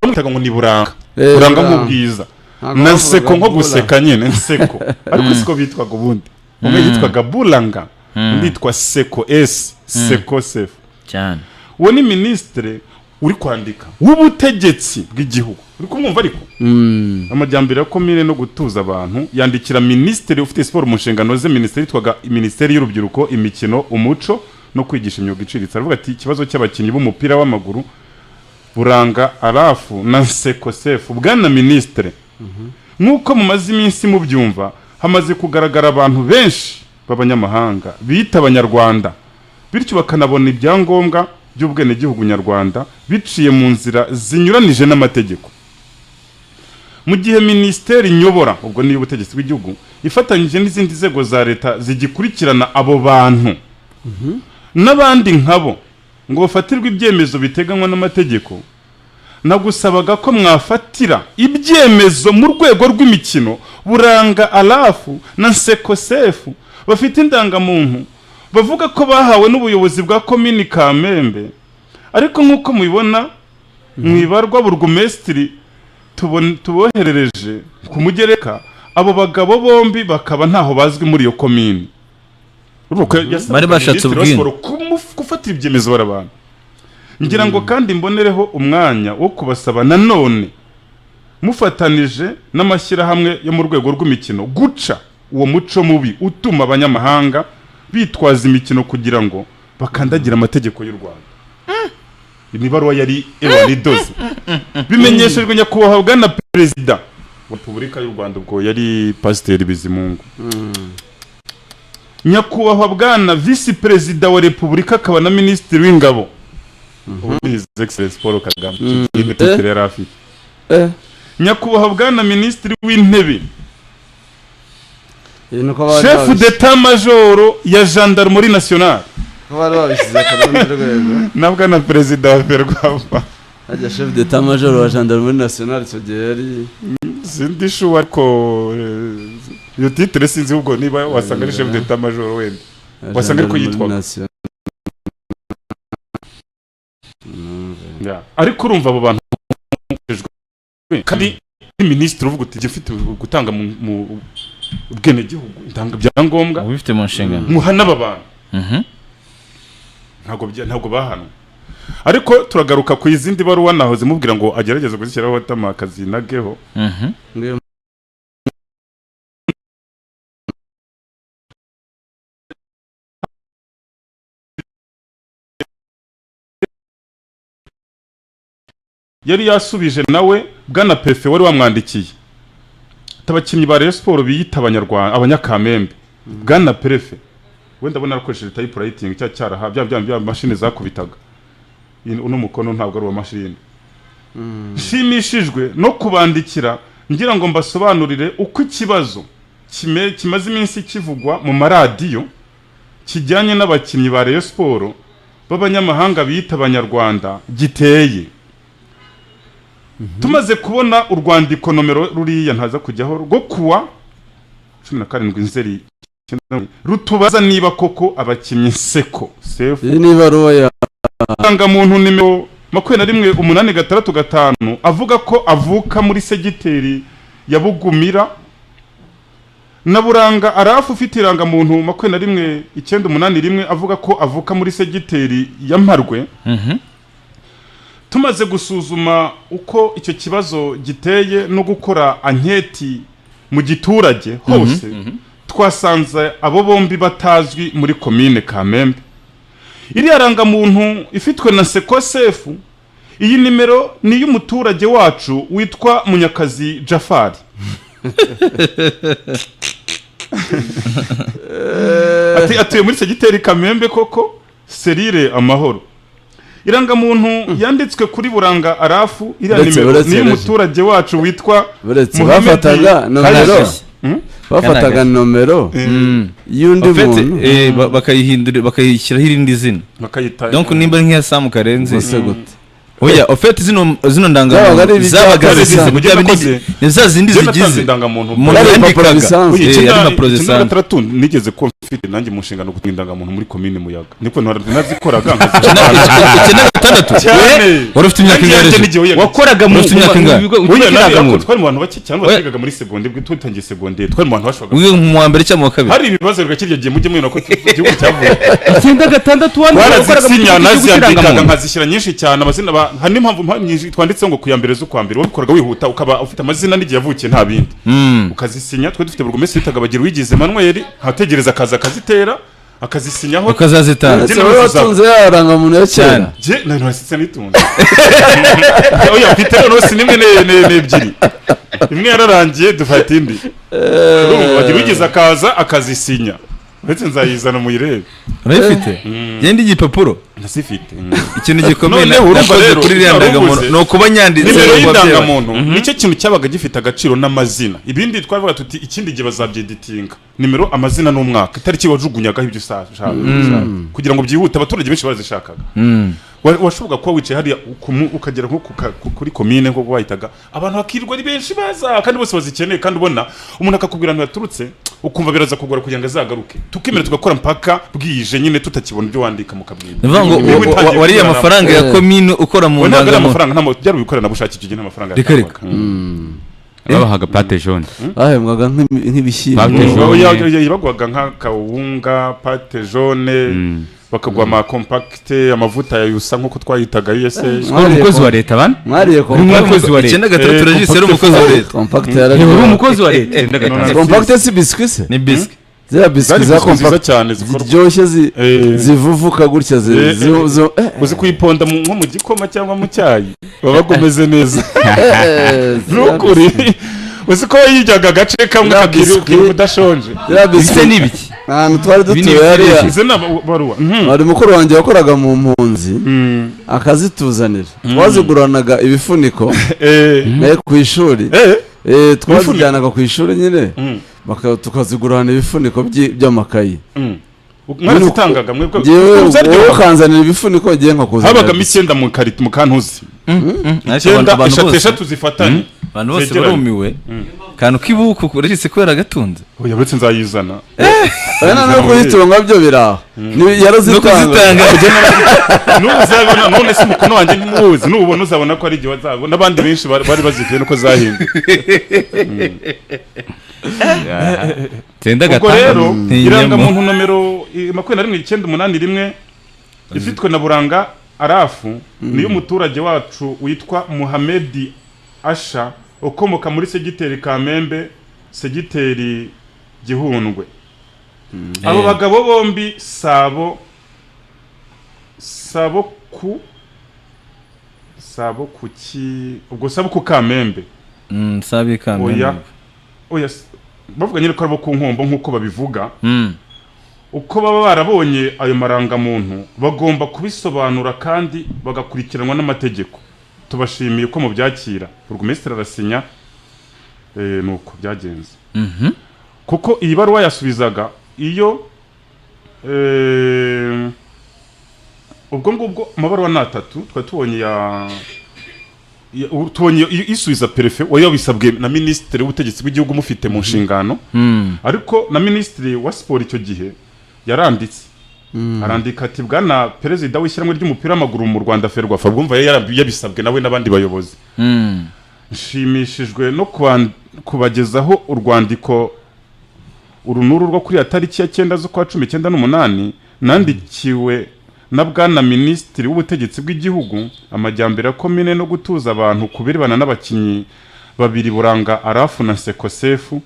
S1: Bamwitaga ngo ni Buranga. Buranga nk'ubwiza,
S2: Ntabwo
S1: na Nseko
S2: bavugaga
S1: nko
S2: Bura.
S1: guseka nyine, Nseko, ariko siko bitwaga ubundi. Umwe yitwaga Buranga, undi yitwa Seko, S Seko Sefu.
S4: Cyane.
S1: Uwo ni minisitiri uri kwandika w'ubutegetsi bw'igihugu, uri kumwumva ariko? Amajyambere ya komine no gutuza abantu. Yandikira minisitiri ufite siporo mu nshingano ze, minisiteri yitwaga Minisiteri y'Urubyiruko, Imikino, Umuco no Kwigisha Imyuga Iciriritse. Aravuga ati: "Ikibazo cy'abakinnyi b'umupira w'amaguru Buranga Arafu na Nseko Sefu. Bwana minisitiri, nk'uko mumaze iminsi mubyumva, hamaze kugaragara abantu benshi b'abanyamahanga bita Abanyarwanda, bityo bakanabona ibyangombwa by'ubwenegihugu nyarwanda biciye mu nzira zinyuranije n'amategeko. Mu gihe minisiteri nyobora," ubwo ni ubutegetsi bw'igihugu, "ifatanyije n'izindi nzego za leta zigikurikirana abo bantu n'abandi nkabo ngo bafatirwe ibyemezo biteganywa n'amategeko, nagusabaga ko mwafatira ibyemezo mu rwego rw'imikino Buranga Arafu na Nseko Sefu bafite indangamuntu bavuga ko bahawe n'ubuyobozi bwa komini Kamembe. Ariko nk'uko mubibona mu ibarwa burugumesitiri tuboherereje ku mugereka, abo bagabo bombi bakaba ntaho bazwi muri iyo komini." Urumva ko yasabaga
S4: Bari bashatse
S1: Minisitiri wa
S4: ubwino.
S1: Siporo gufatira ibyemezo bari abantu. "Ngira ngo kandi mbonereho umwanya wo kubasaba nanone, mufatanije n'amashyirahamwe yo mu rwego rw'imikino, guca uwo muco mubi utuma abanyamahanga bitwaza imikino kugira ngo bakandagire amategeko y'u Rwanda." Ni ibaruwa yari idoze. "Bimenyeshejwe nyakubahwa bwana Perezida wa Repubulika y'u Rwanda," ubwo yari Pasiteri Bizimungu, "nyakubahwa bwana Visi Perezida wa Repubulika akaba na Minisitiri w'Ingabo," ubu ni His Excellence Paul Kagame, iyi titre yari afite, "nyakubahwa bwana Minisitiri w'Intebe,
S2: Ibi ni uko bari
S1: Chef
S2: babishyize
S1: d'état major ya Gendarmerie Nationale,
S2: ko bari babishyize ku rundi rwego.
S1: Na bwana Perezida wa FERWAFA."
S2: Hajya chef d'état major wa Gendarmerie Nationale icyo gihe yari
S1: Sindi sure, ariko iyo titre sinzi ubwo niba wasanga ari chef d'état major, wenda wasanga ariko
S2: Gendarmerie
S1: yitwaga.
S2: Nationale.
S1: Yeah. Ariko urumva abo bantu, kandi minisitiri uvuga uti: "Jya ufite gutanga mu ubwenegihugu, ntanga ibyangombwa
S4: Ubifite mu nshingano."
S1: Muhana aba bantu. Ntabwo bahanwe. Ariko turagaruka ku izindi baruwa nahoze mubwira ngo agerageze kuzishyiraho tamakazi nageho.
S2: Ngiyo.
S1: Yari yasubije nawe bwana pefe wari wamwandikiye ati: "Abakinnyi ba Rayon Sport biyita Abanyarwanda, Abanyakamembe. Bwana perefe," wenda ndabona yarakoresheje typewriting cya cyaraha bya mashini zakubitaga. Uno mukono ntabwo ari uwa mashini. "Nshimishijwe no kubandikira ngira ngo mbasobanurire uko ikibazo kimaze iminsi kivugwa mu maradiyo kijyanye n'abakinnyi ba Rayon Sport b'abanyamahanga biyita Abanyarwanda giteye. Tumaze kubona urwandiko nomero ruriya ntaza kujyaho rwo kuwa 17 Nzeri rutubaza niba koko abakinnyi Nseko Sefu
S2: Iyi ni ibaruwa ya
S1: muntu nimero 21865 avuga ko avuka muri segiteri ya Bugumira, na Buranga Arafu ufite irangamuntu 21981 avuga ko avuka muri segiteri ya Mparwe. Tumaze gusuzuma uko icyo kibazo giteye no gukora anketi mu giturage hose, twasanze abo bombi batazwi muri komine Kamembe. Iriya rangamuntu ifitwe na Sekosefu, iyi nimero ni iy'umuturage wacu witwa Munyakazi Jafari." Ati: "Atuye muri segiteri Kamembe koko, serire Amahoro. Irangamuntu yanditswe kuri Buranga Arafu, iriya nimero ni iy'umuturage wacu witwa
S2: Uretse
S1: Muhamedi
S2: bafataga nomero
S1: Kayishema."
S2: Bafataga
S4: Kanagashya.
S2: nomero y'undi
S4: En fait,
S2: muntu.
S4: Bakayihindura, bakayishyiraho irindi zina.
S1: Bakayita
S4: Donc nimba ari nk'iya Samu Karenzi
S2: Gusa gute?
S4: Oya, ofete zino
S2: Zabaga ari
S4: ndangamuntu
S2: ibijya-
S4: zabaga
S2: byari
S4: zigize
S2: bisanzwe.
S4: bya bindi, ni za zindi
S1: Njye natanze
S4: zigize
S1: indangamuntu.
S4: umuntu
S2: Byari impapuro
S4: yandikaga.
S2: bisanzwe.
S4: Eh,
S1: Icyenda
S4: ari impapuro
S1: icyenda
S4: zisanzwe.
S1: gatandatu nigeze kuba mfite nanjye mu nshingano gutanga indangamuntu muri komine Muyaga, niko nazikoraga nkazicana.
S4: 96.
S1: Cyane.
S4: Wari ufite imyaka
S1: Nanjye
S4: ingahe?
S1: yanjye n'igihe wiyaga-
S3: Wakoraga mu
S4: Ufite imyaka
S3: mu
S4: ingahe?
S3: bigo
S1: Oya, nawe
S3: by'irangamuntu.
S1: twari mu bantu bake cyane
S4: Oya.
S1: batwigaga muri segonderi, bwo tutangiye segonderi twari mu bantu bashoboraga.
S4: Wiga mu wa mbere cyangwa mu wa kabiri?
S1: Hari ibibazo biga kirya gihe, mujye mubona ko igihugu cyavuye.
S3: 96 wari wakoraga mu kigo
S1: Twarazisinya,
S3: cy'igihugu
S1: naziyandikaga
S3: cy'irangamuntu.
S1: nkazishyira nyinshi cyane amazina hari n'impamvu nyinshi twanditseho ngo ku ya mbere z'ukwa mbere. Wabikoraga wihuta, ukaba ufite amazina n'igihe yavukiye, nta bindi, ukazisinya. Twe dufite burugumesitiri witaga Bagira Uwigize Emmanuel, nkategereza akaza akazitera, akazisinyaho.
S4: Ukazazitanga.
S2: Ese wowe watunze ya rangamuntu ya kera?
S4: Cyane.
S1: Jye nari narasitse nitunze. Oya, mfite noneho si nimwe, n'ebyiri, imwe yararangiye dufata indi. Urumva, Bagira Uwigize akaza akazisinya. Uretse nzayizana muyirebe.
S4: Urayifite? Genda igipapuro.
S1: Ndazifite.
S4: Ikintu gikomeye
S1: Noneho urumva
S4: nakoze
S1: rero,
S4: kuri iriya
S1: wari
S4: ndangamuntu
S1: uvuze.
S4: ni ukuba nyanditse
S1: Nimero
S4: mu babyeyi banjye.
S1: y'indangamuntu nicyo kintu cyabaga gifite agaciro n'amazina. Ibindi twavuga tuti ikindi gihe bazabyeditinga. Nimero, amazina n'umwaka, itariki wajugunyagaho ibyo ushaka kugira ngo byihute. Abaturage benshi barazishakaga. Washoboraga kuba wicaye hariya ukagera nko kuri komine nko bahitaga, abantu bakirirwa ari benshi baza kandi bose bazikeneye, kandi ubona umuntu akakubwira ahantu yaturutse, ukumva biraza kugora kugira ngo azagaruke. Tukemera tugakora mpaka bwije nyine, tutakibona ibyo wandika mukabwira.
S4: Ni ukuvuga ngo
S1: Niba utangiye
S4: wariye
S1: kubibona-
S4: amafaranga ya komine ukora mu
S1: We ntabwo ari
S4: ndangamuntu?
S1: amafaranga, ntabwo byari ibikoranabushake icyo gihe, nta mafaranga
S4: Reka, reka.
S1: yatangwaga.
S3: Babahaga pâte jaune.
S2: Bahembwaga nk'ibishyimbo.
S3: Pâte jaune.
S1: Oya, oya, bagwaga nk'akawunga, pâte jaune, bakaguha ama compacte, amavuta ya Yusa nk'uko twayitaga USA.
S3: Uri umukozi wa leta bana?
S2: Mwariye
S3: Uri umukozi wa leta.
S4: 96 Regis yari umukozi wa leta.
S2: Compact
S3: Uri
S2: yararyoha.
S3: umukozi wa leta 96.
S2: Compact si biscuit se?
S4: Ni biscuit.
S2: Ziriya biscuit
S1: Zari
S2: za
S1: biscuit nziza
S2: compact
S1: cyane zikorwa
S2: ziryoshye zivuvuka gutya
S1: Uzi kuyiponda nko mu gikoma cyangwa mu cyayi, baba bumeze neza. Nukuri uzi ko yiryaga agace kamwe
S2: Ziriya
S1: kakiri
S2: biscuit-
S1: udashonje.
S2: Ziriya
S3: Ibise
S2: biscuit
S3: ni ibiki?
S2: ahantu twari
S3: Ibi ni
S2: dutuye hariya,
S1: Izi ni amabaruwa.
S2: hari mukuru wanjye wakoraga mu mpunzi akazituzanira, twaziguranaga ibifuniko ku ishuri. Twazijyanaga ku ishuri nyine, tukazigurana ibifuniko by'amakayi.
S1: Mwarazitangaga mwebwe?
S2: Njyewe,
S1: Kuko
S2: wowe
S1: zaryohaga.
S2: ukanzanira ibifuniko, ngiye nkakuzanira.
S1: Habagamo icyenda mu karito, mu kantuzi,
S4: Ariko
S1: icyenda,
S4: abantu
S1: eshatu
S4: bose
S1: eshatu zifatanye
S4: abantu bose
S1: zegeranye.
S4: barumiwe, kantu k'ibuku Regis kubera gatunze.
S1: Oya, uretse nzayizana.
S2: Oya, noneho kuyitunga byo biraho.
S4: No
S2: Yarazitanga.
S4: kuzitanga.
S1: N'ubu uzabona, none se umukono wanjye ntimuwuzi? Nubona uzabona ko ari igihe wazabona n'abandi benshi bari bazifite nuko zahinduye.
S3: Icyenda
S1: Ubwo
S3: gatandatu.
S1: rero
S4: Ntinyemo.
S1: irangamuntu nomero 21981 ifitwe na Buranga Arafu niyo umuturage wacu witwa Muhamedi Asha ukomoka muri segiteri Kamembe, segiteri Gihundwe. Abo bagabo bombi sabo ku ki ubwo sabo ku Kamembe.
S4: Sabi Kamembe.
S1: Oya oya, bavuga nyine ko ari abo ku Nkombo nk'uko babivuga. Uko baba barabonye ayo marangamuntu bagomba kubisobanura kandi bagakurikiranwa n'amategeko. Tubashimiye uko mubyakira. Burugumesitiri arasinya. Nuko byagenze. Kuko iyi baruwa yasubizaga iyo ubwo ngubwo amabaruwa ni atatu twari tubonye tubonye isubiza perefe wari wabisabwe na minisitiri w'ubutegetsi bw'igihugu mufite mu nshingano. Ariko na minisitiri wa siporo icyo gihe yaranditse, arandika ati: "Bwana perezida w'ishyirahamwe ry'umupira w'amaguru mu Rwanda FERWAFA." Bwumva yari yabisabwe nawe n'abandi bayobozi. "Nshimishijwe no kubagezaho urwandiko uru n'uru rwo kuri ya tariki ya 9 z'ukwa 10 98 nandikiwe na bwana minisitiri w'ubutegetsi bw'igihugu, amajyambere ya komine no gutuza abantu ku birebana n'abakinnyi babiri Buranga Arafu na Sekosefu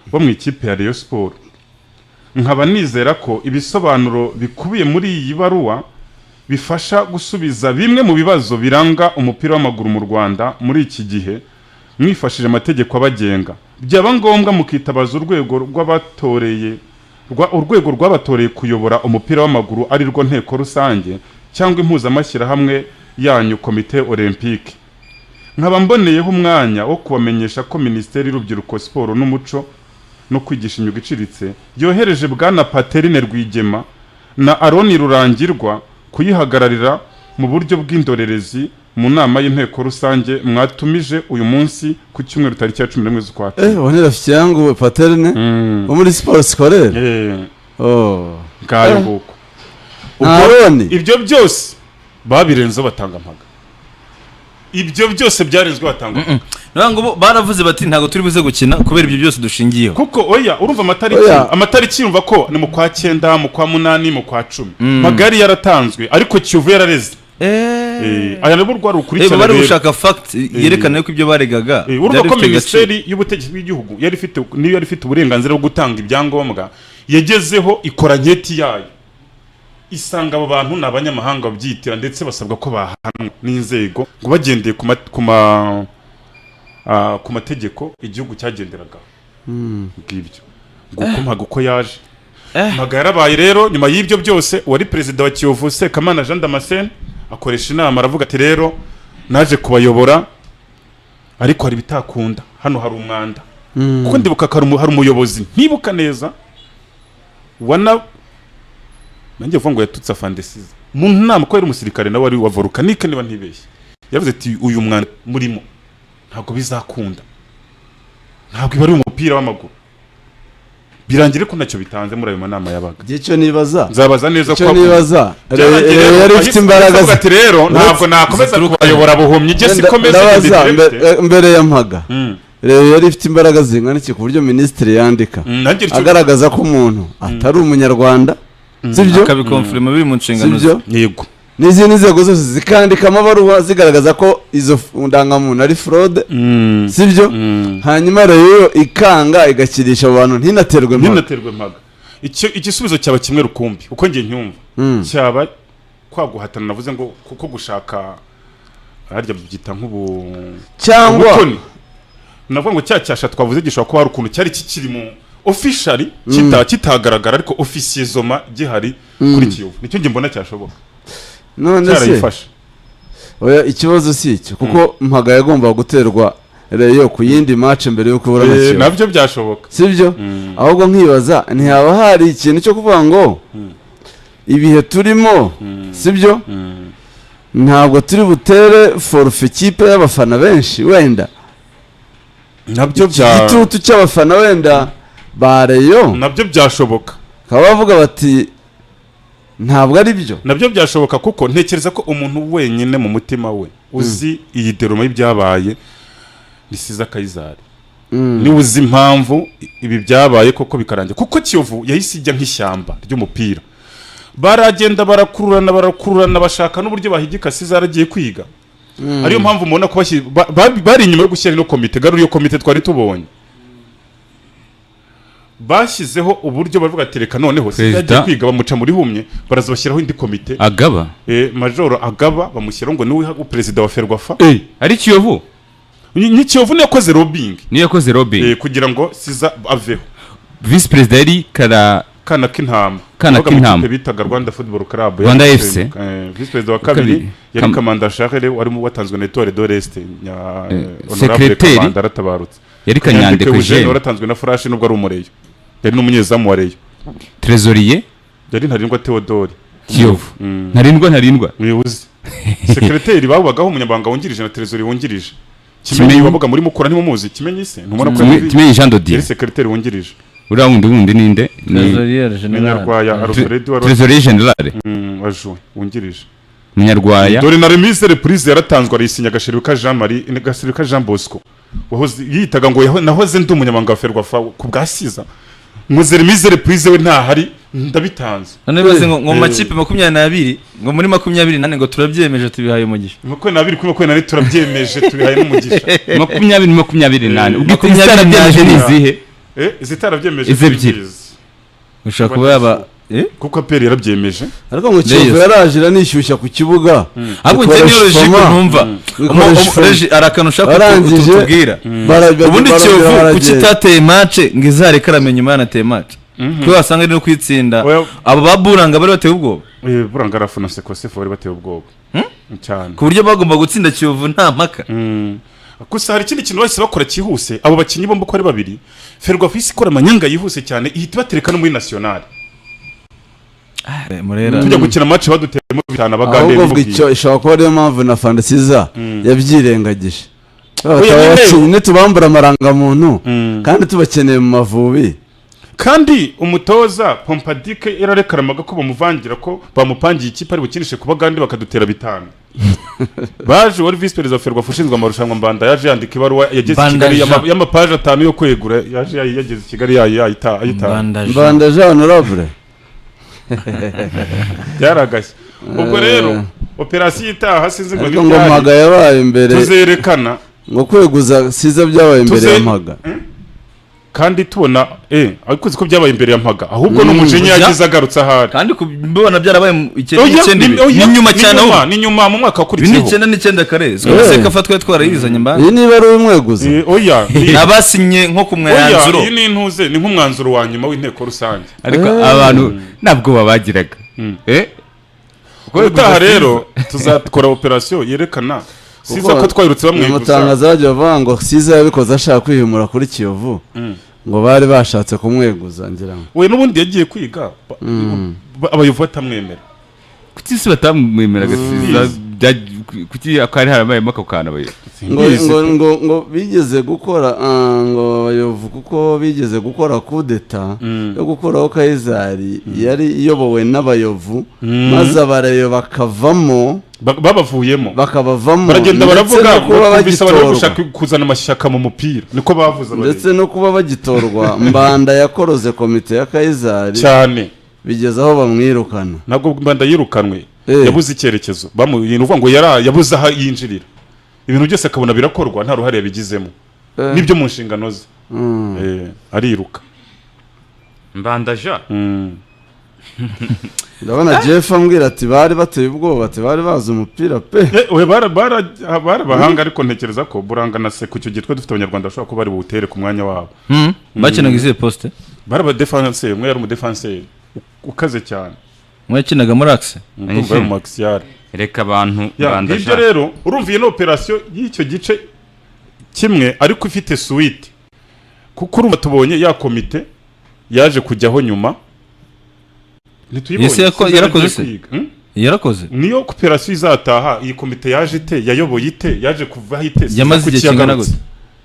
S1: bo mu ikipe ya Rayon Sport. Nkaba nizera ko ibisobanuro bikubiye muri iyi baruwa bifasha gusubiza bimwe mu bibazo biranga umupira w'amaguru mu Rwanda muri iki gihe, mwifashishije amategeko abagenga, byaba ngombwa mukitabaza urwego rwabatoreye kuyobora umupira w'amaguru, ari rwo nteko rusange cyangwa impuzamashyirahamwe yanyu Komite Olympique. Nkaba mboneyeho umwanya wo kubamenyesha ko Minisiteri y'Urubyiruko, Siporo n'Umuco no kwigisha imyuga iciriritse yohereje bwana Paterine Rwigema na Aroni Rurangirwa kuyihagararira mu buryo bw'indorerezi." Mu nama y'inteko rusange mwatumije uyu munsi ku cyumweru tariki ya 11 z'ukwa 10.
S2: Uwo ni rafiki yangu Paterne wo muri sport scolaire. Oh.
S1: Ngayo nguko.
S2: Nta
S1: Ubwo
S2: Roni.
S1: Ibyo byose babirenzeho batanga mpaga, ibyo byose byarenzwe batanga mpaga.
S4: Niyo ngo bo baravuze bati ntabwo turi buze gukina kubera ibyo byose dushingiyeho.
S1: Kuko oya, urumva amatariki,
S2: Oya.
S1: amatariki yumva ko ni mu kwa cyenda, mu kwa munani, mu kwa 10. Magari yaratanzwe ariko Kiyovu yarareze. Aya nabo rwari urukurikirane
S4: bari
S1: rero.
S4: gushaka fact yerekana yuko ibyo baregaga
S1: Urumva
S4: byari
S1: ko
S4: bifite agaciro.
S1: Minisiteri y'Ubutegetsi bw'Igihugu yari ifite, niyo yari ifite uburenganzira bwo gutanga ibyangombwa, yagezeho ikora anketi yayo, isanga abo bantu ni abanyamahanga babyitira, ndetse basabwa ko bahanwa n'inzego ngo bagendeye ku mategeko igihugu cyagenderagaho. Ngibyo nguko mpaga uko yaje. Mpaga yarabaye rero. Nyuma y'ibyo byose, uwari perezida wa Kiyovu, Sekamana Jean Damascene, akoresha inama, aravuga ati: "Rero naje kubayobora ariko hari ibitakunda, hano hari umwanda." Kuko ndibuka ko hari umuyobozi, ntibuka neza, wana nanjye vuga ngo yatutse afande Siza mu nama, ko yari umusirikare nawe wari wa Volcanique niba ntibeshye. Yavuze ati: "Uyu mwanda murimo ntabwo bizakunda, ntabwo iba ari umupira w'amaguru." Birangira ko ntacyo bitanze muri ayo manama yabaga.
S2: Icyo nibaza,
S1: Nzabaza neza
S2: icyo
S1: ko
S2: nibaza,
S1: Byarangiye
S2: Rayon
S1: rero,
S2: yari ifite imbaraga
S1: avuga ati: "Rero ntabwo nakomeza kubayobora buhumyi, ijye sikomeze."
S2: Ndabaza, mbere ya mpaga, Rayon yari ifite imbaraga zingana iki ku buryo minisitiri yandika
S1: Nanjye
S2: agaragaza ko umuntu atari umunyarwanda, sibyo?
S4: Akabikonfirima biri mu nshingano ze.
S2: Sibyo?
S1: Yego.
S2: N'izindi nzego zose zikandika amabaruwa zigaragaza ko izo ndangamuntu ari fraude, sibyo? Hanyuma rero ikanga igakirisha abo bantu, ntinaterwe mpaga.
S1: Ntinaterwe mpaga. Icyo igisubizo cyaba kimwe rukumbi, uko njye nyumva, cyaba kwa guhatana navuze ngo kuko gushaka harya byita nk'ubu
S2: Cyangwa
S1: ubutoni. Navuga ngo cya cyasha twavuze gishobora kuba hari ukuntu cyari kikiri mu officially kitagaragara, ariko officieusement gihari kuri Kiyovu. Nicyo njye mbona cyashoboka.
S2: None se
S1: Cyarayifashe.
S2: Oya, ikibazo si icyo, kuko mpaga yagombaga guterwa Rayon ku yindi match mbere yo kubura na Kiyovu.
S1: Nabyo byashoboka.
S2: Sibyo? Ahubwo nkibaza, ntihaba hari ikintu cyo kuvuga ngo ibihe turimo, sibyo, ntabwo turi butere forfait ikipe y'abafana benshi wenda?
S1: Nabyo bya
S2: Igitutu cy'abafana wenda ba Rayon
S1: Nabyo byashoboka.
S2: bakaba bavuga bati ntabwo ari byo.
S1: Nabyo byashoboka, kuko ntekereza ko umuntu wenyine mu mutima we uzi iyi déroulement y'ibyabaye ni Siza Kayizari. Niwe uzi impamvu ibi byabaye koko bikarangira, kuko Kiyovu yahise ijya nk'ishyamba ry'umupira, baragenda barakururana, barakururana, bashaka n'uburyo bahigika Siza yaragiye kwiga. Ariyo mpamvu mubona ko bari inyuma yo gushyira ino komite. Garura iyo komite twari tubonye. Bashyizeho uburyo bavuga ati: "Reka noneho Siza yagiye kwiga." Bamuca muri humye, baraza bashyiraho indi komite.
S3: Agaba.
S1: Majoro Agaba bamushyiraho ngo niwe perezida wa Ferwafa.
S3: Ari Kiyovu.
S1: Ni Kiyovu niyo yakoze lobbying.
S3: Niyo yakoze lobbying.
S1: Kugira ngo Siza aveho.
S3: Visi perezida yari Kara
S1: Kana k'Intama.
S3: Kana
S1: Yabaga mu
S3: k'Intama.
S1: kipe bitaga Rwanda Football Club.
S3: Rwanda
S1: Yari
S3: FC.
S1: Visi perezida wa kabiri
S3: Kabiri.
S1: yari Kamanda Charles, warimo watanzwe na Etoile de l'Est, nya honorable
S3: Secretary.
S1: Kamanda aratabarutse.
S3: Yari Kanyandekwe
S1: Eugene
S3: Eugene.
S1: waratanzwe na Flash nubwo ari umureyo, yari n'umunyezamu wa Rayon.
S3: Trésorier
S1: Yari Ntarindwa Theodore.
S3: Kiyovu. Ntarindwa, Ntarindwa.
S1: Muyobozi sekreteri babagaho, umunyamabanga wungirije na trésorier wungirije Kimenyi.
S3: Kimenyi.
S1: Wabaga muri Mukura, ntimumuzi Kimenyi se? Ntumubona ko
S3: Kimenyi Jean de Dieu.
S1: yari sekreteri wungirije.
S3: Uriya wundi ninde? Ni
S4: Trésorier général.
S1: Munyarwaya Alfred wari
S3: Trésorier général.
S1: Wajuwe wungirije.
S3: Munyarwaya.
S1: Dore na remise reprise yaratanzwe, arayisinya Gasheruka Jean Marie, Gasheruka Jean Bosco, wahoze yitaga ngo nahoze ndi umunyamabanga wa Ferwafa ku bwa Siza, nkoze remise reprise, we ntahari, ndabitanze.
S4: None bibaze ngo mu makipe 22, ngo muri 24, ngo turabyemeje, tubihaye umugisha.
S1: 22 kuri 24 turabyemeje, tubihaye n'umugisha.
S3: 20 24, ubwo
S4: 22.
S3: izitarabyemeje ni izihe?
S1: Izitarabyemeje
S3: Izi ebyiri.
S1: simbizi.
S4: Ushobora kuba yaba
S1: Kuko APR yarabyemeye.
S2: Ariko ngo Kiyovu
S4: Reyes.
S2: yaraje iranishyushya ku kibuga.
S4: Ahubwo njye niyo logique ntumva.
S2: Bikoresha
S4: Hari akantu ushaka
S2: Barangije,
S4: kutubwira. Ubundi
S2: barongera
S4: Kiyovu kuki
S2: baragenda.
S4: itateye match ngo izareke aramenya nyuma yanateye match, kuko wasanga ari no kwitsinda?
S1: Oya.
S4: Abo ba Buranga bari bateye ubwoba.
S1: Buranga arafu na Sekosefu bari bateye ubwoba cyane.
S4: Ku buryo bagomba gutsinda Kiyovu nta mpaka.
S1: Gusa hari ikindi kintu bahise bakora cyihuse. Abo bakinnyi bombi uko ari babiri, Ferwafa ihise ikora amanyanga yihuse cyane, ihita ibatereka no muri nationale.
S4: Murera.
S1: Tujya gukina match baduteyemo 5 abagande.
S2: Ahubwo vuga icyo ishobora kuba ariyo mpamvu na Fandesiza yabyirengagije.
S1: Oya, nyine-
S2: Nitubambura amarangamuntu kandi tubakeneye mu Mavubi.
S1: Kandi umutoza Pompadike yararekaramaga ko bamuvangira, ko bamupangiye ikipe ari bukinishe ku bagande bakadutera 5. Baje wari visi perezida wa Ferwafa ushinzwe amarushanwa, Mbanda, yaje yandika ibaruwa yageze i
S4: Mbanda
S1: Kigali
S4: Jean.
S1: y'amapaje 5 yo kwegura. Yaje yageze i Kigali ayitanga.
S4: Mbanda Jean.
S2: Mbanda Jean Honorable.
S1: Byaragashye. Ubwo rero operasiyo itaha sinzi ngo
S2: Ariko ngo
S1: n'ibyari
S2: Mpaga yabaye imbere
S1: tuzerekana
S2: ngo kweguza siza byabaye imbere ya Mpaga.
S1: Kandi tubona ariko uzi ko byabaye imbere ya Mpaga, ahubwo n'umujinya yagize agarutse ahari.
S4: Kandi kubibona byarabaye mu icyenda
S1: Oya,
S4: n'icyenda
S1: oya,
S4: ni nyuma
S1: ni
S4: cyane
S1: nyuma,
S4: ahubwo.
S1: Ni nyuma mu mwaka
S4: Ibi ni
S1: wakurikiyeho.
S4: 99 kare. Sekafa twari twarayizanye mbanda.
S2: Iyi niba ari umweguza.
S1: Oya,
S4: Abasinye nko ku
S1: oya,
S4: mwanzuro.
S1: iyi ni intuze, ni nk'umwanzuro wa nyuma w'inteko rusange.
S3: Ariko abantu ntabwo babagiraga.
S1: Ubutaha rero tuzakora operasiyo yerekana siza ko twahirutse bamweguza.
S2: Umutangaza bagiye bavuga ngo Siza yabikoze ashaka kwihimura kuri Kiyovu, ngo bari bashatse kumweguza ngira ngo.
S1: We n'ubundi yagiye kwiga abayovu batamwemera.
S3: Kuki se batamwemeraga Siza? Kuki akari harabayemo ako kantu abayovu?
S2: Ngo ngo ngo ngo bigeze gukora ngo abayovu kuko bigeze gukora kudeta yo gukuraho Kayizari yari iyobowe n'abayovu, maze abareyo bakavamo.
S1: Babavuyemo.
S2: Bakabavamo.
S1: Baragenda
S2: Ndetse
S1: baravuga
S2: no kuba
S1: bumvise abantu bari
S2: bagitorwa.
S1: gushaka kuzana amashyaka mu mupira, niko bavuze abareyo.
S2: Ndetse no kuba bagitorwa, Mbanda yakoroze komite ya Kayizari
S1: Cyane.
S2: bigeze aho bamwirukana.
S1: Ntabwo Mbanda yirukanwe. Yabuze icyerekezo. Ni ukuvuga ngo yabuze aho yinjirira, ibintu byose akabona birakorwa nta ruhare yabigizemo nibyo mu nshingano ze. Ariruka.
S3: Mbanda Jean.
S2: Ndabona Jeff ambwira ati bari bateye ubwoba, ati bari bazi umupira pe.
S1: Oya, bari abahanga, ariko ntekereza ko Buranga na Seko icyo gihe twari dufite abanyarwanda bashobora kuba bari buwutere ku mwanya wabo.
S4: Bakinaga izihe poste?
S1: Bari abadefanseri, umwe yari umudefanseri ukaze cyane.
S4: Umwe yakinaga muri axe.
S1: Ndumva yari mu axial.
S3: Reka abantu
S1: Ya,
S3: Mbanda
S1: ngibyo
S3: Jean.
S1: rero urumva iyi ni operasiyo y'icyo gice kimwe ariko ifite suite, kuko urumva tubonye ya komite yaje kujyaho nyuma, ntituyibonye.
S4: Ese
S1: Sinzi
S4: yarakoze
S1: yaragiye
S4: se?
S1: kwiga.
S4: Yarakoze.
S1: Niyo operasiyo izataha. Iyi komite yaje ite, yayoboye ite, yaje kuvaho ite, sinzi
S4: Yamaze
S1: kuki
S4: igihe kingana
S1: yagarutse.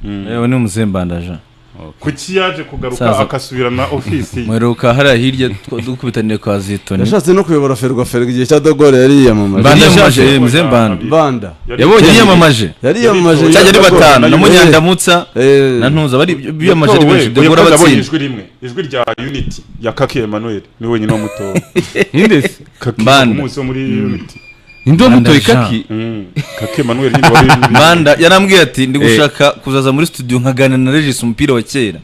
S4: gute? Yewe ni umuzehe Mbanda Jean.
S1: Kuki yaje kugaruka
S4: Saza.
S1: akasubirana ofisi ye?
S4: Muheruka hariya hirya dukubitaniye kwa Zitoni.
S2: Yashatse no kuyobora Ferwafa igihe cya De Gaulle yari yiyamamaje.
S4: Mbanda
S3: Yiyamamaje.
S4: Jean, muzehe Mbanda.
S2: Mbanda
S3: Yabonye
S4: Yiyamamaje.
S2: yariyamamaje.
S4: Cyajya ari
S2: De Gaulle.
S4: batanu na Munyandamutsa na Ntuza bari biyamamaje ari benshi. De Gaulle
S1: Yatowe, yabonye
S4: abatsinda.
S1: ijwi rimwe, ijwi rya Unity ya Kaki Emmanuel, ni wenyine wamutoye.
S3: Ninde se?
S1: Kaki.
S4: Mbanda.
S1: Umunsi wo muri Unity.
S3: Ninde wamutoye?
S4: Mbanda Jean.
S3: Kaki.
S1: Kaki Emmanuel nyine wari
S4: Mbanda yarambwiye ati ndi gushaka kuzaza muri studio nkaganira na Regis umupira wa kera.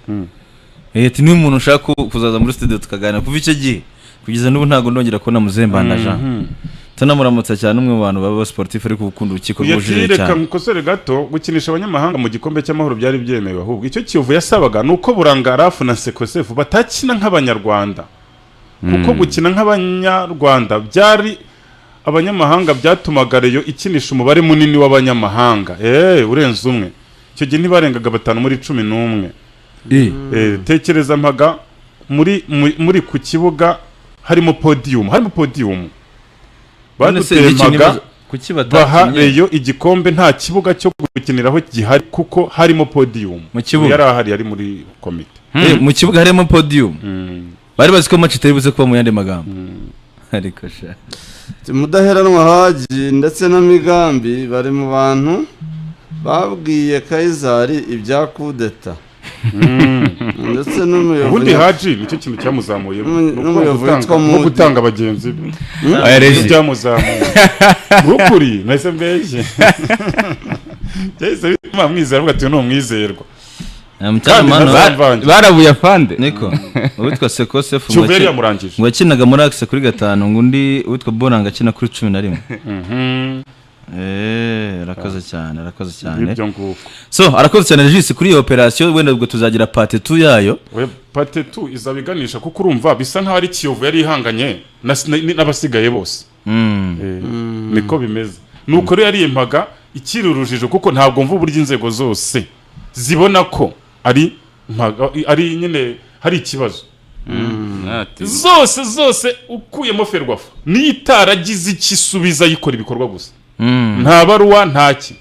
S4: Ati niba umuntu ushaka kuzaza muri studio tukaganira. Kuva icyo gihe kugeza n'ubu ntabwo ndongera kubona muzehe Mbanda Jean. Tunamuramutsa cyane, umwe mu bantu baba sportif ariko gukunda urukiko rw'ubujurire
S1: Reka
S4: cyane.
S1: nkukosore gato. Gukinisha abanyamahanga mu gikombe cy'amahoro byari byemewe, ahubwo icyo Kiyovu yasabaga ni uko Buranga Rafu na Sekosefu batakina nk'abanyarwanda, kuko gukina nk'abanyarwanda byari abanyamahanga byatumaga Rayon ikinisha umubare munini w'abanyamahanga urenze umwe. Icyo gihe ntibarengaga 5 muri 11. Tekereza Mpaga muri ku kibuga harimo podium, harimo podium.
S4: None se
S1: Baduteye
S4: iki
S1: Mpaga
S4: nibaza- kuki
S1: baha
S4: batakinnye
S1: Rayon igikombe nta kibuga cyo gukiniraho gihari kuko harimo podium.
S4: Mu kibuga?
S1: Yari ahari, yari muri komite.
S4: Mu kibuga harimo podium, bari bazi ko match itari buze kuba, mu yandi magambo, ariko sha.
S2: Mudaheranwa Haji ndetse na Migambi bari mu bantu babwiye Kayizari ibya kudeta, ndetse n'umuyobozi
S1: Ubundi Haji nicyo kintu cyamuzamuye
S2: N'umuyobozi witwa
S1: no
S2: Mudi.
S1: gutanga bagenzi be.
S3: Oya, Regi.
S1: Nicyo byamuzamuye nukuri, nahise mbeshye, byahise bituma mwizera, avuga ati uyu ni umwizerwa.
S4: Kandi
S1: Kandi ntazamvange.
S3: Barabuye afande.
S4: Niko uwitwa Sekosefu
S1: Kiyovu yari yamurangije.
S4: ngo yakinaga muri axe kuri 5, ngo undi uwitwa Bonanga akina kuri 11. Arakoze cyane, arakoze cyane.
S1: Ibyo nguko.
S4: So arakoze cyane Regis kuri iyo operation, wenda ubwo tuzagira part 2 yayo.
S1: We part 2 izaba iganisha, kuko urumva bisa nkaho ari Kiyovu yari ihanganye n'abasigaye bose. Niko bimeze. Nuko rero yariye Mpaga ikiri urujijo, kuko ntabwo mva uburyo inzego zose zibona ko ari Mpaga, ari nyine hari ikibazo.
S3: Ati,
S1: Zose zose ukuyemo FERWAFA, niyo itaragize icyo isubiza, yikora ibikorwa gusa, nta baruwa, ntaki.